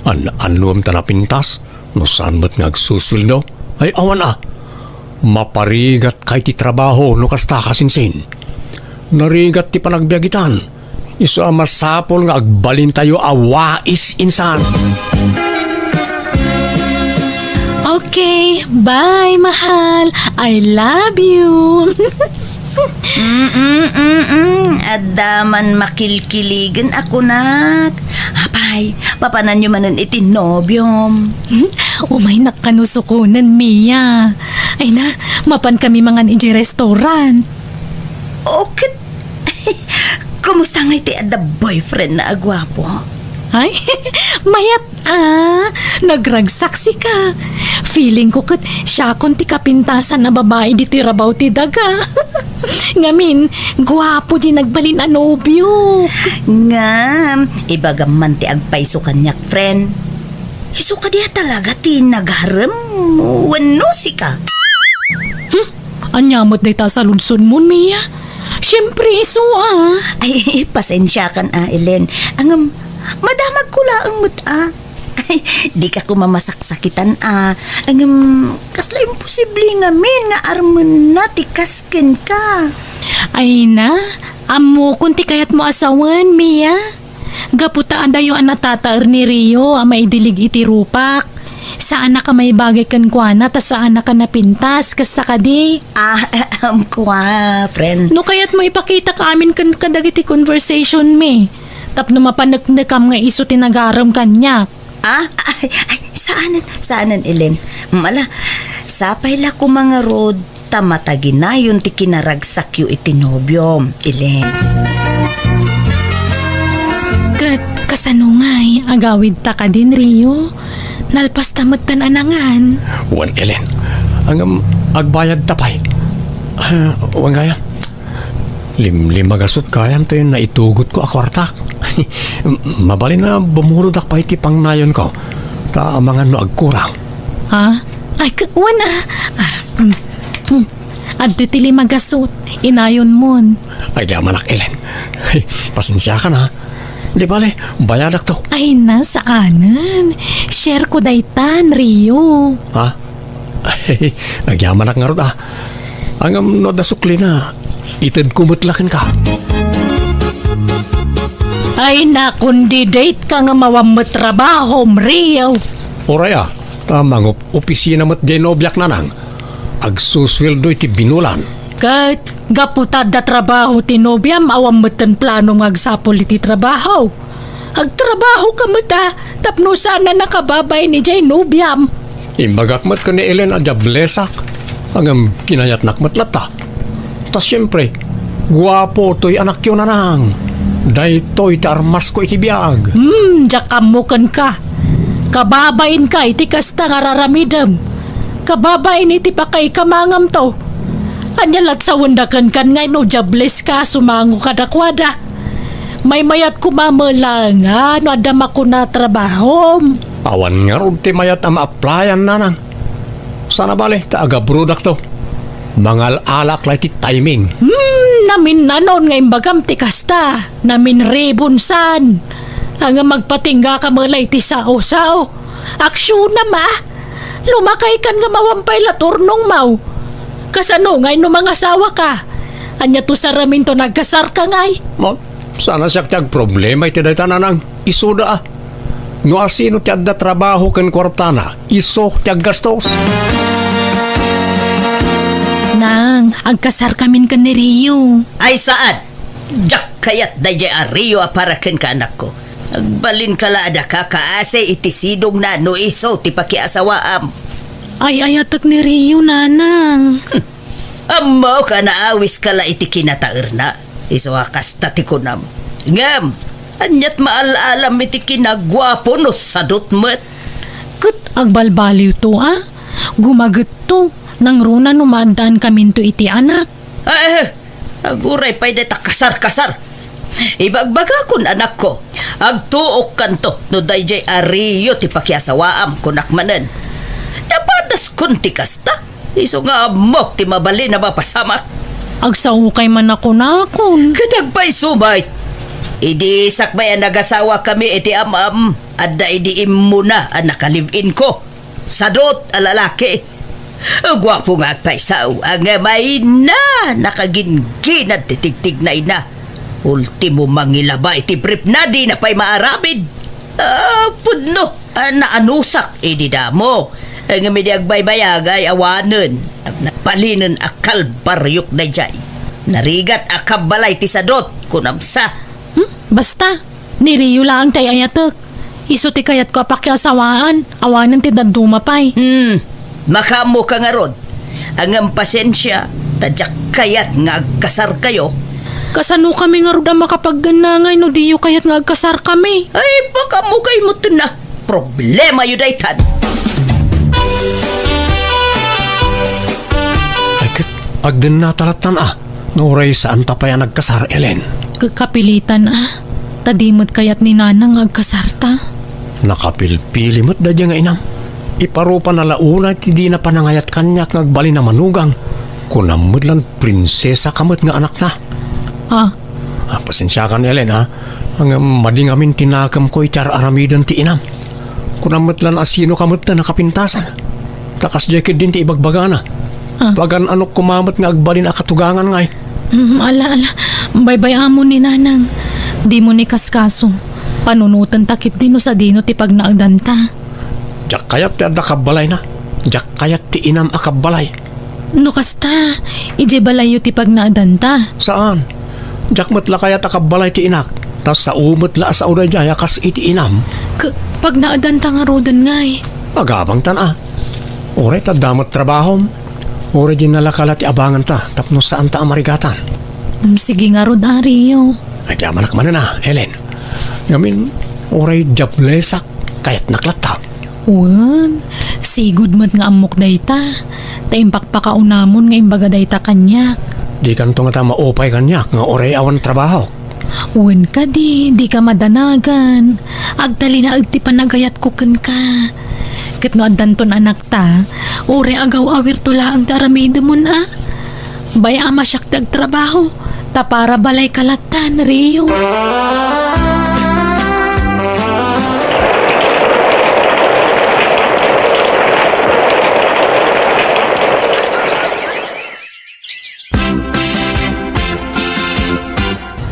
An-, annuem ta napintas? No saan met nga agsusueldo? Ay, awan a. Maparigatka iti trabaho no kasta, kasinsin. Narigat ti panagbiag itan. Isu a masapul nga agbalintayo a wais, insan. Okay, bye, mahal. I love you. Mm-mm, mm-mm. Adda man makilkiligen a kunak. Apay, papananyo manen iti nobiom. Umaynak kano sukonen, Mia. Ay na, mapan kami mangan idiay restaurant. O ket, kumusta ngay ti adda boyfriend na a guapo? Ay, mayat a. Nagragsaksika. Feeling ko ket siakon ti kapintasan a babai ditoy rabaw ti daga. Ngamin, guapo diay nagbalin a nobiok. Ngem, ibagam man ti agpayso kaniak, friend. Isu kadi a talaga ti nagarem wenno sika? Hmm? Ania met dayta a saludsodmon, Mia? Siempre, isu a. Ay, pasensiakan a, Ellen. Ngem, madamagko laeng met a. Ay, dika koma masaksakitan a. Ngem, kasla imposible ngamin nga armenna ti kas kenka. Ay na, ammokon ti kayatmo a sawen, Mia. Gapu ta adayo a natataer ni Rio a maidilig iti rupak. Saanak a maibagay kenkuana ta saanak a napintas, kasta kadi? Ah, ahem, kua, friend. No kayatmo, ipakitak amin ken kadagiti conversation mi. Tapno mapaneknekam nga isu ti nagarem kaniak. Ah, ay, ay, saanen, saanen, Ellen. Mala, sapay la koma ngarud ta mataginayon ti kinaragsakyo iti nobiom, Ellen. Ket kasano ngay, agawidta kadin, Rio? Nalpasta metten a nangan. Wen, Ellen. Ngem, agbayadta pay. Ah, wen gayam. Limlimagasut gayam ti naitugotko a kuartak. Mabalin a bumulodak pay ti pangnayonko. Ta amangan no agkurang. Ha? Ay, k-, wen a. Ah, mm, mm. Adtoy ti limagasut. Inayonmon. Ay, di amanak, Ellen. Pasensiakan, ha. Di bale, bayadakto. Ay na, saanen. Share ko daytan, Rio. Ha? Agyamanak ngarud, ah. Ngem no adda suklina, itedko met la kenka. Ay, nakon di date ka nga awan met trabahom, Rio. Uray, ah, ta mangup-opisina met diay nobiak, nanang. Agsusueldo iti binulan. Ket gapu ta adda trabaho ti nobiam, awan metten plano nga agsapul iti trabaho. Agtrabaho ka met a, tapno saan a nakababain idiay nobiam. Imbagak met ken ni Ellen a diablesak. Ngem kinayatnak met latta. Ta siempre, guapo toy anakyo, nanang. Daytoy ti armasko iti biag. Hmm, diak ammo kenka. Kababainka iti kasta nga raramidem. Kababain iti pakaikamangamto. Ania lat sawenda kenkan nga no diableska a sumango kadakuada? Maymayat koma met laeng a no adda makuna a trabahom. Awan ngarud ti mayat a ma-applyan, nanang. Saan a bale ta agabrodakto. Mangal-alak la iti timing. Hmm, naminnanon nga imbagam ti kasta. Naminribon san. Ngem agpatinggaka met la iti sao-sao. Aksionam, a? Lumakaykan nga mawampay la ti urnongmo. Kasano ngay no mangasawaka? Ania ti usaraminto no agkasarka ngay? Ma, saan a siak ti agproblema iti dayta, nanang. Isuda, a. No asino ti adda trabaho ken kuartana, isu ti aggastos. Nang, agkasarkamin ken ni Rio. Ay, saan? Diak kayat daydiay a Rio a para kenka, anakko. Agbalinka la a daka kaasi iti sidongna no isu ti pakiasawaam. Ay-ayatek ni Rio, nanang. Hmm. Ammok a naawiska la iti kinataerna. Isu a kasta ti kunam. Ngem, aniat maal-alam iti kinaguapo no sadot met? Ket agbalbaliwto, a? Gumagetto, nangruna no maaddaankaminto iti anak. Ay, aguray pay dayta kasar-kasar. Ibagbagakon, anakko, agtuokkanto no daydiay a Rio ti pakiasawaam, kunak manen. Napadaskon ti kasta. Isu nga ammok ti mabalin a mapasamak. Agsaokay man a kunakon. Ket agpayso met. Idi sakbay a nagasawakami iti am-am, adda idi immuna a naka-live-in ko. Sadot a lalaki. Guapo nga agpayso, ngem ay na, nakagingginad ti tigtignayna. Ultimo mangilaba iti briefna, dina pay maaramid. Ah, pudno. Ah, naanusak idi damo. Ngem idi agbaybayag ay awanen. Nabalinen a kalbariok daydiay. Narigat a kabbalay ti sadot, kunam sa. Hmm? Basta, ni Rio laeng ti ay-ayatek. Isu ti kayatko a pakiasawaan, awanen ti dadduma pay. Hmm, makaammoka ngarud. Ngem pasensia, ta diak kayat nga agkasarkayo. Kasano kami ngarud a makapagdennangay no diyo kayat nga agkasarkami? Ay, pakaammokayo metten a. Problemayo daytan. Ay, ket agdennata lattan a. No uray saanta pay a nagkasar, Ellen. Ka-, kapilitan a. Ta di met kayat ni Nanang nga agkasarta. Nakapilpili met daydiay nga inam. Iparupana la unay ti dina panangayat kaniak nga agbalin a manugang. Kunam met lan prinsesaka met nga anakna. Ah. Ah, pasensiakan, Ellen, ha? Ngem madi ngamin ti nakemko iti ar-aramiden ti inam. Kunam met lan a sinoka met ti nakapintasan. Ta kasdiay ketdin ti ibagbagana. Ah. Pagan-anok koma met nga agbalin a katugangan ngay. Mm, ala, ala. Baybay-amon ni Nanang. Dimo ni kaskaso. Panunotenta ketdi no sadino ti pagnaedanta. Diak kayat ti adda kabbalayna. Diak kayat ti inam a kabbalay. No kasta, idiay balayyo ti pagnaedanta. Saan? Diak met la kayat a kabbalay ti inak. Ta sao met la a sao daydiay a kas iti inam. K-, pagnaedanta ngaruden ngay. Agabangtan a. Uray ta adda met trabahom. Uray dinalaka la ti abanganta tapno saanta a marigatan. Mm, sige ngarud, Ario. Ay, di amanak manen a, Ellen. Ngamin, uray diablesak, kayatnak latta. Wen, sigud met nga ammok dayta. Ta impakpakaunamon nga imbaga dayta kaniak. Dikanto ngata maupay kaniak nga uray awan trabahok. Wen kadi, dika madanagan. Agtalinaed ti panagayatko kenka. Ket no addanton anakta, uray agaw-awirto laeng ti aramidemon a. Bay-am a siak ti agtrabaho, ta para balayka lattan, Rio.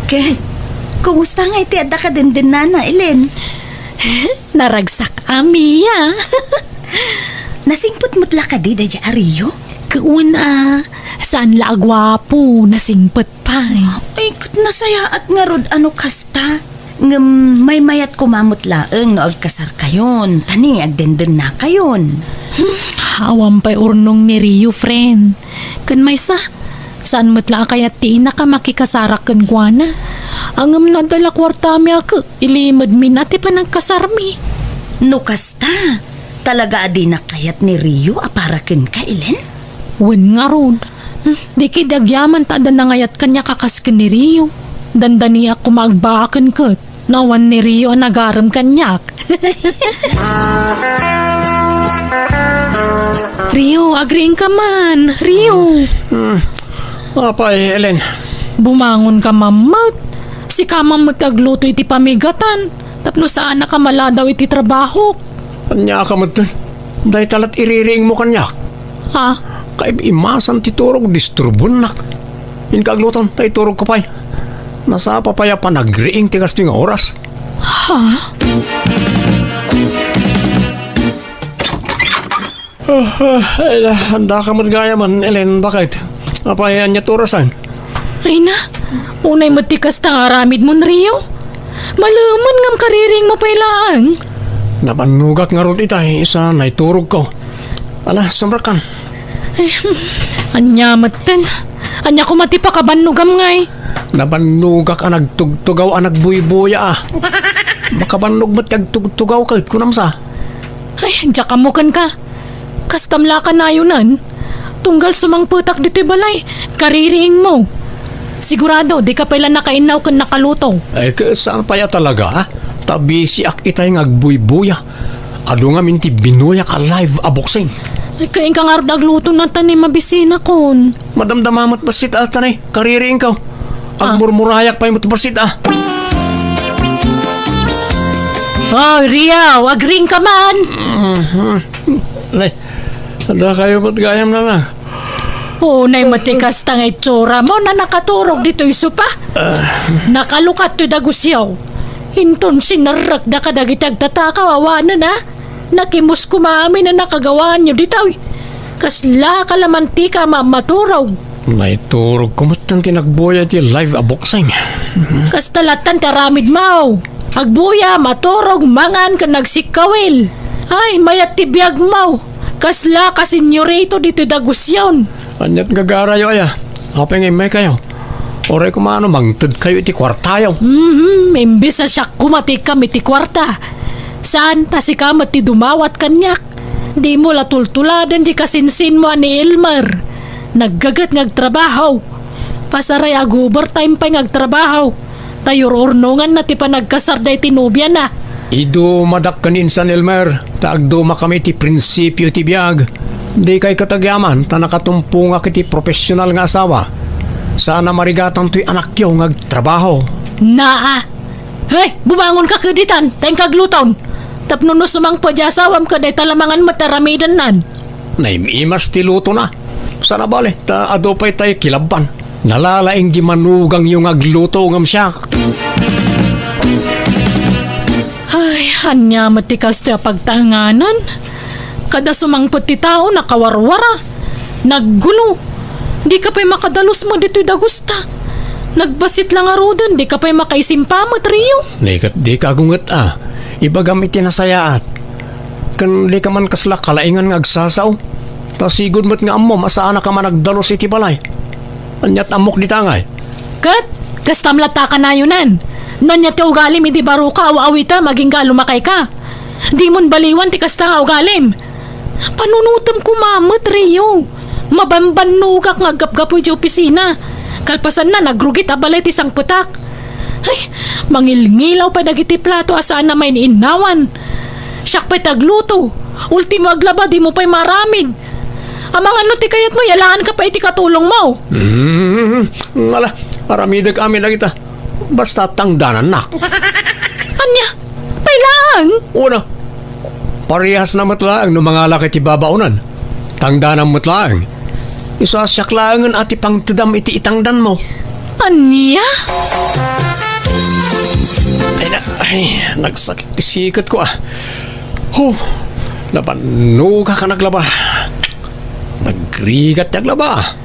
Ket, kumusta ngay ti adda kadendennana, Ellen? Naragsak a, Mia. Nasingpet met la kadi daydiay a Rio? Wen a, saan la a guapo, nasingpet pay. Ay, ket nasayaat ngarud a no kasta. Ngem maymayat koma met laeng no agkasarkayon, ta ni agdendennakayon. Hmm, awan pay urnong ni Rio, friend. Ken maysa, saan met la a kayat ti inak a makikasarak kenkuana. Ngem no adda la kuartami a ket, ilimedmin a ti panagkasarmi. No kasta, talaga a dinak kayat ni Rio a para kenka, Ellen? Wen ngarud. Hmm, di ketdi agyaman ta adda nangayat kaniak a kas ken ni Rio. Dandaniak koma agbaaken ket no awan ni Rio a nagarem kaniak. Rio, agriingka man, Rio. Hmm. Apay, Ellen? Bumangonka man met. Sika man met ti agluto iti pamigatan. Tapno saanak a maladaw iti trabahok. Ania ka metten? Dayta lat iririingmo kaniak. Ha? Kaimasan ti turog, disturbuennak. Inka agluton, ta iturogko pay. Nasapa pay a panagriing ti kastoy nga oras. Ha? Ah, ah, ay, andaka met gayam, Ellen, baket? Apay, ania ti orasan? Ay na, unay met ti kasta nga aramidmon, Rio. Malemen ngem kaririingmo pay laeng. Nabannogak ngarud itay, sa naiturogko. Ala, sumrekkan. Eh, ania metten? Ania koma ti pakabannogam ngay? Nabannogak a nagtugtugaw a nagbuybuya a. Makabannog met ti agtugtugaw ket kunam sa. Ay, diak ammo kenka. Kastam la a kanayonan. Tunggal sumangpetak ditoy balay, kaririingmo. Sigurado, dika pay la nakainnaw ken nakaluto. Ay, ket saan pay a talaga, ah? Ta bisiak itay nga agbuybuya. Adu ngamin ti binuyak a live a boxing. Ay, kainka ngarud agluto na ta ni mabisinakon. Madamdama met bassit a, ta ni kaririingko. Ah. Agmurmurayak pay met bassit a. Oh, Rio, agriingka man. Mhm. Nay, adda kayo met gayam na lang. Unay met ti kasta nga itsuramo na nakaturog ditoy sopa. Ah. Nakalukat toy dagusiaw. Inton sinerrekda kadagiti agtatakaw awanen, a. Nakimus koma amin a nakagawaanyo ditoy. Kasla kalamantika a mammaturog. Naiturogko met ti nagbuya ti live a boxing. Kasta lattan ti aramidmo. Agbuya, maturog, mangan, ken nagsikkawil. Ay, mayat ti biagmo. Kasla ka senyorito ditoy dagusion. Aniat gagarayo aya? Apay nga immaykayo? Uray koma no mangtedkayo iti kuartayo. Mhm, imbes a siak koma ti ikam iti kuarta. Saan ta sika met ti dumawat kaniak. Dimo la tultuladen ti kasinsinmo a ni Elmer. Naggaget nga agtrabaho. Pasaray ag-overtime pay nga agtrabaho. Ta yururnonganna ti panagkasarda iti nobiana. Idumadak ken insan Elmer, ta agdumakami iti prinsipio iti biag. Dikay ket agyaman, ta nakatumpongak iti profesional nga asawa. Saan a marigatan toy anakyo nga agtrabaho. Naa. Hey, bumangonka ket ditan, ta inka agluton. Tapno no sumangpet ti asawam ket dayta la mangan met aramidennan. Naim-imas ti lutona. Saan a bale, ta adu pay tay kilabban. Nalalaing di manugangyo nga agluto ngem siak. Ay, ania met ti kastoy a pagtaenganan? Kada sumangpet ti tao, nakawarwara, naggulo. Dika pay makadalus met ditoy dagusta. Nagbassit la ngaruden, dika pay makaisimpa met, Rio. Ni ket dika agunget a. Ibagam iti nasayaat. Ken dika man kasla kalaingan nga agsasao. Ta sigud met nga ammom a saanaka man agdalus iti balay. Aniat ammok dita ngay? Ket, kastam latta a kanayonan. No ania ti ugalim idi baroka, aw-awitem agingga a lumakayka. Dimon baliwan ti kasta nga ugalim. Panunotem koma met, Rio. Mabambannogak nga aggapgapu idiay opisina. Kalpasanna, nagrugit a balay ti sangpetak. Ay, mangilngilaw pay dagiti plato a saan a maininnawan. Siak pay ti agluto. Ultimo aglaba, dimo pay maaramid. Amangan no ti kayatmo, yalaanka pay iti katulongmo. Mm, ngala, aramidek amin dagita. Basta tangdanannak. Ania? Pay laeng? Una, parehas na met laeng no mangalak iti babaonan. Tangdanam met laeng. Isu a siak laengen a ti pangtedam iti itangdanmo. Ania? Ay, na, ay, nagsakit ti siketko, ah. Huh, nabannogak a naglaba. Nagrigat ti aglaba.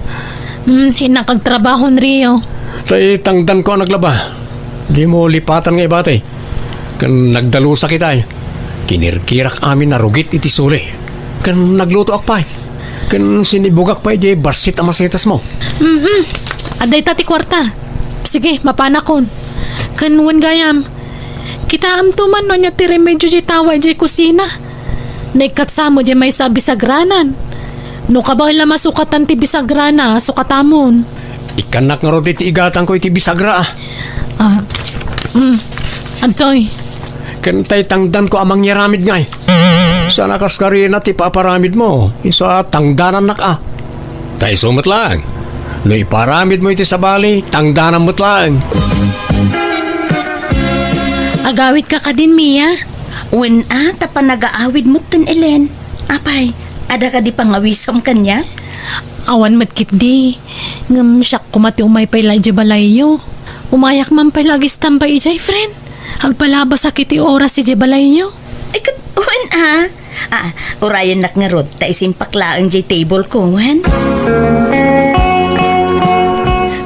Hmm, innak agtrabaho, Rio. Tay tangdanko a naglaba. Dimo lipatan nga ibati. Ken nagdalusak itay. Kinirkirak amin a rugit iti suli. Ken naglutoak pay. Ken sinibugak pay di bassit a masetasmo. Mm-mm. Adda ita ti kuarta. Sige, mapanakon. Ken wen gayam, kitaamto man no ania ti remedio ti tawa idiay kusina. Naikkatsa met diay maysa a bisagranan. No kabaelam a sukatan ti bisagrana, sukatamon. Ikkannak ngarud iti igatangko iti bisagra, ah. Ah, mm, adtoy. Ken tay tangdanko a mangyaramid ngay. Saan a kas karina ti paparamidmo, isu a tangdanannak, ah. Ta isu met laeng. No iparamidmo iti sabali, tangdanam met laeng. Agawitka kadin, Mia? Wen a, ta panagaawid metten, Ellen. Apay, adda kadi pangawisam kaniak? Awan met ketdi. Ngem siak koma ti umay pay la idiay balayyo. Umayak man pay la agistambay idiay, friend. Agpalabasak iti oras idiay balayyo. Ay, ket, wen a. Ah, urayennak ngarud, ta isimpak laeng diay table ko, wen?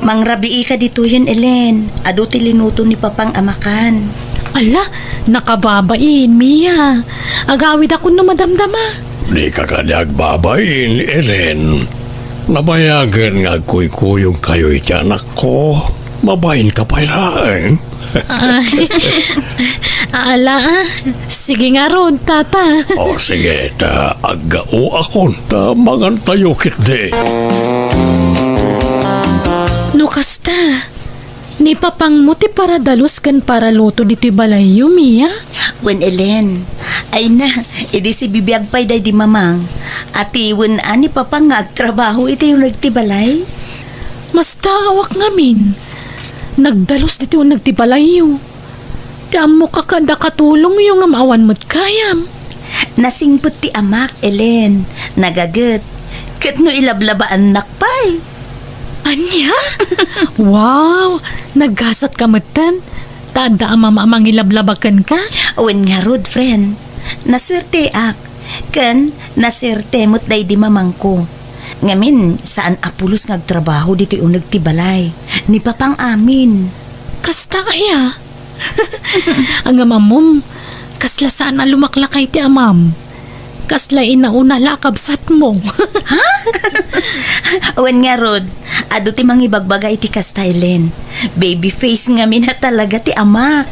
Mangrabii ka ditoyen, Ellen. Adu ti linuto ni Papang a makan. Ala, nakababain, Mia. Agawidakon no madamdama. Dika kadi agbabain, Ellen. Nabayagen nga agkuykuyogkayo iti anakko. Mabainka pay laeng. Ah, ala, ah. Sige ngarud, tata. O, sige, ta aggaoakon, ta mangantayo ketdi. No kasta, ni Papangmo ti paradalus ken paraluto ditoy balayyo, Mia? Wen, Ellen. Ay na, idi sibibiag pay daydi Mamang. Ati wen a ni Papang nga agtrabaho iti uneg ti balay? Mastaawak ngamin. Nagdalus ditoy uneg ti balayyo. Ti ammok a kada katulongyo ngem awan met kayam. Nasingpet ti amak, Ellen. Nagaget. Ket no ilablabaannak pay. Ania? Wow! Naggasatka metten. Ta adda a mama a mangilablaba kenka? Wen ngarud, friend. Nasuerteak. Ken nasuerte met daydi mamangko. Ngamin, saan a pulos nga agtrabaho ditoy uneg ti balay. Ni Papang amin. Kasta aya? Ngem ammom, kasla saan a lumaklakay ti amam. Kasla inauna la a kabsatmo. Ha? Wen ngarud, adu ti mangibagbaga iti kasta, Ellen. Baby face ngamin a talaga ti amak.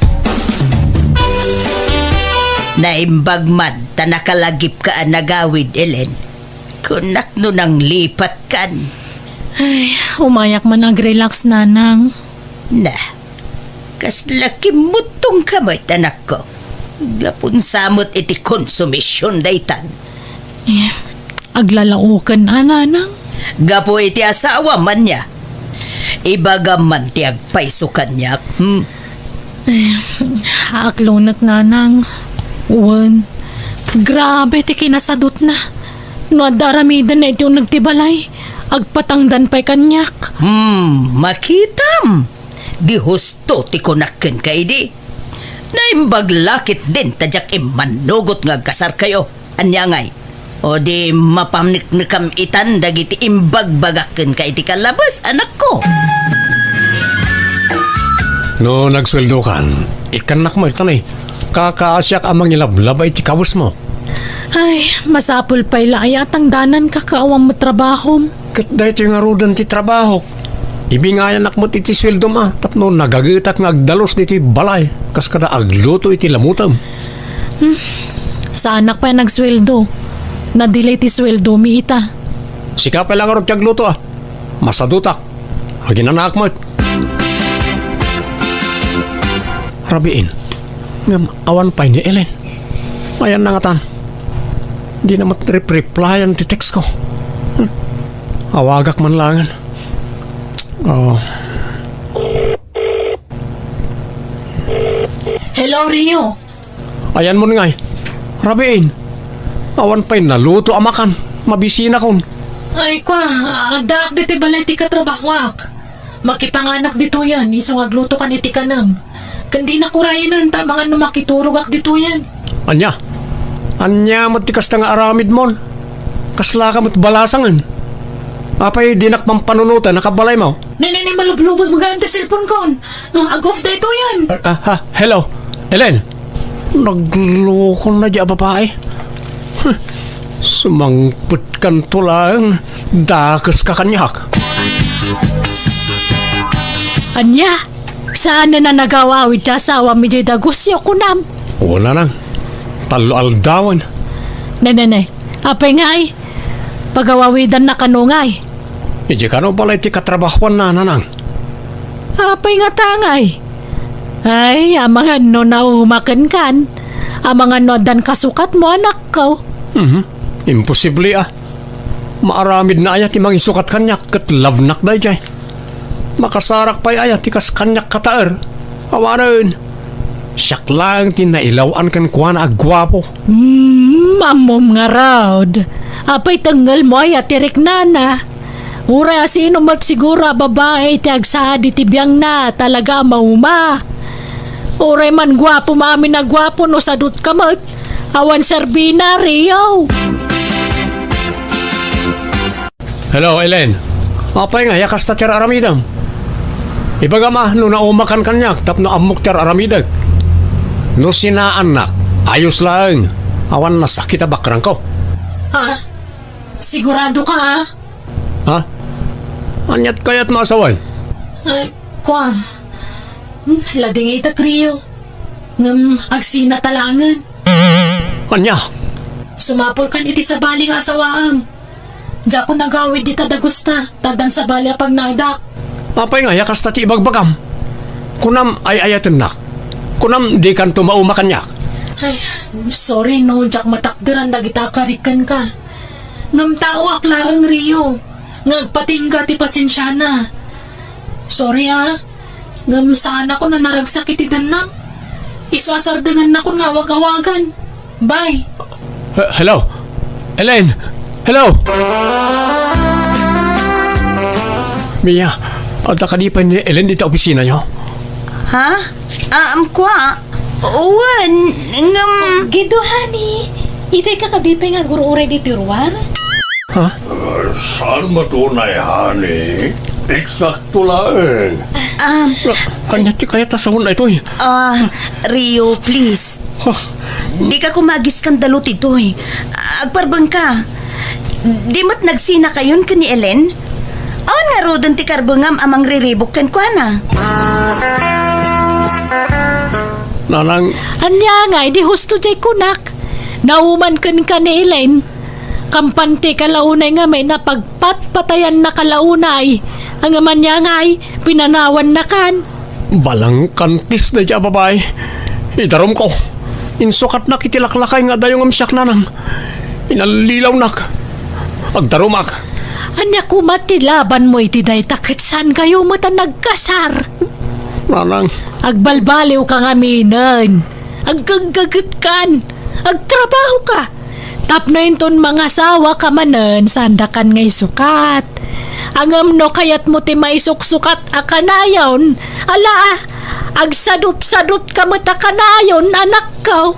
Naimbag man ta nakalagipka a nagawid, Ellen. Kunak no nanglipatkan. Ay, umayak man agrelax, nanang. Na, kasla kimmuttongka met, anakko. Gapun sa met iti konsumision daytan. Eh, aglalaoken a, nanang? Gapu iti asawam, ania? Ibagam man ti agpayso kaniak, hmm? Eh, aklonek, nanang. Wen, grabe ti kinasadutna. No adda aramidenna iti uneg ti balay, agpatangdan pay kaniak. Hmm, makitam. Di husto ti kunak kenka idi. Naimbag la ketdin ta diak immanugot nga agkasarkayo. Ania ngay? O di mapaneknekam itan dagiti imbagbagak kenka iti kalabes, anakko? No nagsueldokan, ikkannak met, ta ni, kakaasiak a mangilablaba iti kawesmo. Ay, masapul pay la aya a tangdananka ket awan met trabahom. Ket daytoy ngaruden ti trabahok. Ibingayanak met iti sueldom a tapno nagagetak nga agdalus ditoy balay kas kada agluto iti lamutem. Hmm. Saanak pay nagsueldo. Nadila iti sueldomi ita. Sika pay la ngarud ti agluto a. Masadutak. Aginanaak met. Rabiin, ngem awan pay ni Ellen. Ayanna ngatan. Dina met rep-replyan ti text ko. Hmm. Awagak man laengen. Oh. Hello, Rio. Ayanmon ngay. Rabiin. Awan pay naluto a makan. Mabisinakon. Ay, kwa, addaak ditoy balay ti katrabahoak. Makipanganak ditoyen, isu nga aglutokan iti kanem. Ken dinak urayenen ta amangan no makiturogak ditoyen. Ania? Ania met ti kasta nga aramidmon? Kaslaka met balasangen. Apay dinak pampanunoten a kabalaymo? Ne, ne, ne, malublubod magaan ti cellphone kon. Ah, ag-off daytoyen. Ah, ah, ha, hello. Ellen. Naglokona di a babae. Huh. Sumangpetkanto laeng. Dakeska kaniak. Ania? Saan a nagawawid ti asawam idiay dagusyo, kunam? Wen, nanang. Tallo aldawen. Ne, ne, ne. Apay ngay? Pagawawidannaka kano ngay? Idiay kano balay ti katrabahoanna, nanang. Apay ngata ngay? Ay, amangan no naumaken kan. Amangan no addan kasukatmo, anakko. Mhm. Imposible a. Maaramidna aya ti mangisukat kaniak ket lovenak daydiay? Makasarak pay aya ti kas kaniak kataer? Awanen. Siak laeng ti nailaw-an kenkuana a guapo. Hmm, ammom ngarud. Apay tengngelmo aya ti riknana? Uray asino met siguro a babai ti agsaad iti biangna, talaga a mauma. Uray man guapo, maamin a guapo no sadutka met. Awan serbina, Rio. Hello, Elaine. Apay nga, ya kasta ti ar-aramidem? Ibagam a, no naumakan kaniak tapno ammok ti ar-aramidek. No sinaannak, ayos laeng. Awan nasakit a bakrangko. Ha? Sigurado ka, ha? Ha? Aniat kayat maasawan? Ay, kwa. Hmm, ladingit a Rio. Ngem agsina ta laengen. Ania? Sumapulkan iti sabali nga asawaem. Diakon agawid dita dagusta, ta addan sabali a pagnaedak. Apay nga, ya kasta ti ibagbagam? Kunam ay-ayatennak. Kunam dikanto mauma kaniak. Ay, sorry no, diak matakderan dagita a karik kenka. Ngem taoak laeng, Rio, nga agpatingga ti pasensiana. Sorry, ah. Ngem saanakon a naragsak iti dennam. Isu a sardengannakon nga awag-awagan. Bye. He-, hello? Elaine? Hello? Mia, adda kadi pay ni Elaine dita opisinayo? Ha? Ah, um, kwa? Wen, ngem Gido, honey. Itay ka kadi pay nga agur-uray ditoy ruar? Ha? Saan met unay, honey? Eksakto laeng. Ah, Ania ti kayat a sawen daytoy? Ah, Rio, please. Huh? Dika koma agiskandalu ditoy. Agparbengka. Di met nagsinakayon ken ni Elaine? Awan ngaruden ti karbengam a mangriribuk kenkuana? Nanang. Ania ngay, di husto diay kunak. Nauman kenka ni Elaine. Kampante ka la unay ngamin a pagpatpatayannaka la unay. Ngem ania ngay, pinanawannakan. Balangkantis daydiay a babai. Idarumko. Insukatnak iti laklakay nga adayo ngem siak nanang. Inallilawnak. Agdarumak. Ania koma ti labanmo iti dayta ket saankayo met a nagkasar? Nanang. Agbalbaliwka ngaminen. Aggaggagetkan. Agtrabahoka. Tapno inton mangasawaka manen, saandakan nga isukat. Ngem no kayatmo ti maisuksukat a kanayon, ala, agsadutsadutka met a kanayon, anakko.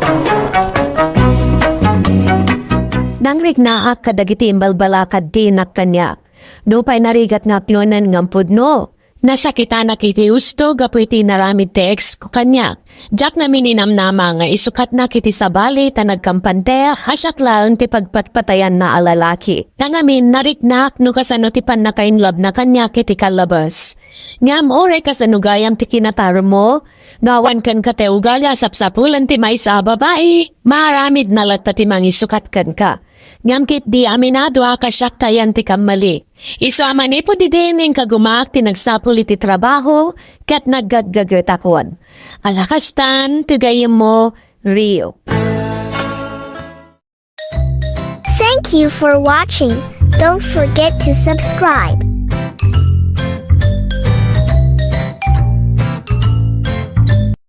Nangriknaak kadagiti imbalbalakad ti inak kaniak. Nupay narigat nga aklonen ngem pudno. Nasakitanak iti husto gapu iti inaramid ti ex ko kaniak. Diak ngamin inamnama nga isukatnak iti sabali ta nagkampante a siak laeng ti pagpatpatayanna a lalaki. Nangamin, nariknak no kasano ti pannakainlove-na kaniak iti kallabes. Ngem uray kasano gayam ti kinataremmo, no awan kenka ti ugali a sapsapulen ti maysa a babai, maaramidna latta ti mangisukat kenka. Ngem ketdi, aminado a kasiak ta ayan ti kammali. Isu a manipud idin, inkagumaak ti nagsapul iti trabaho ket naggatgagetakon. Ala kastan, ti gayyemmo, Rio. Thank you for watching. Don't forget to subscribe.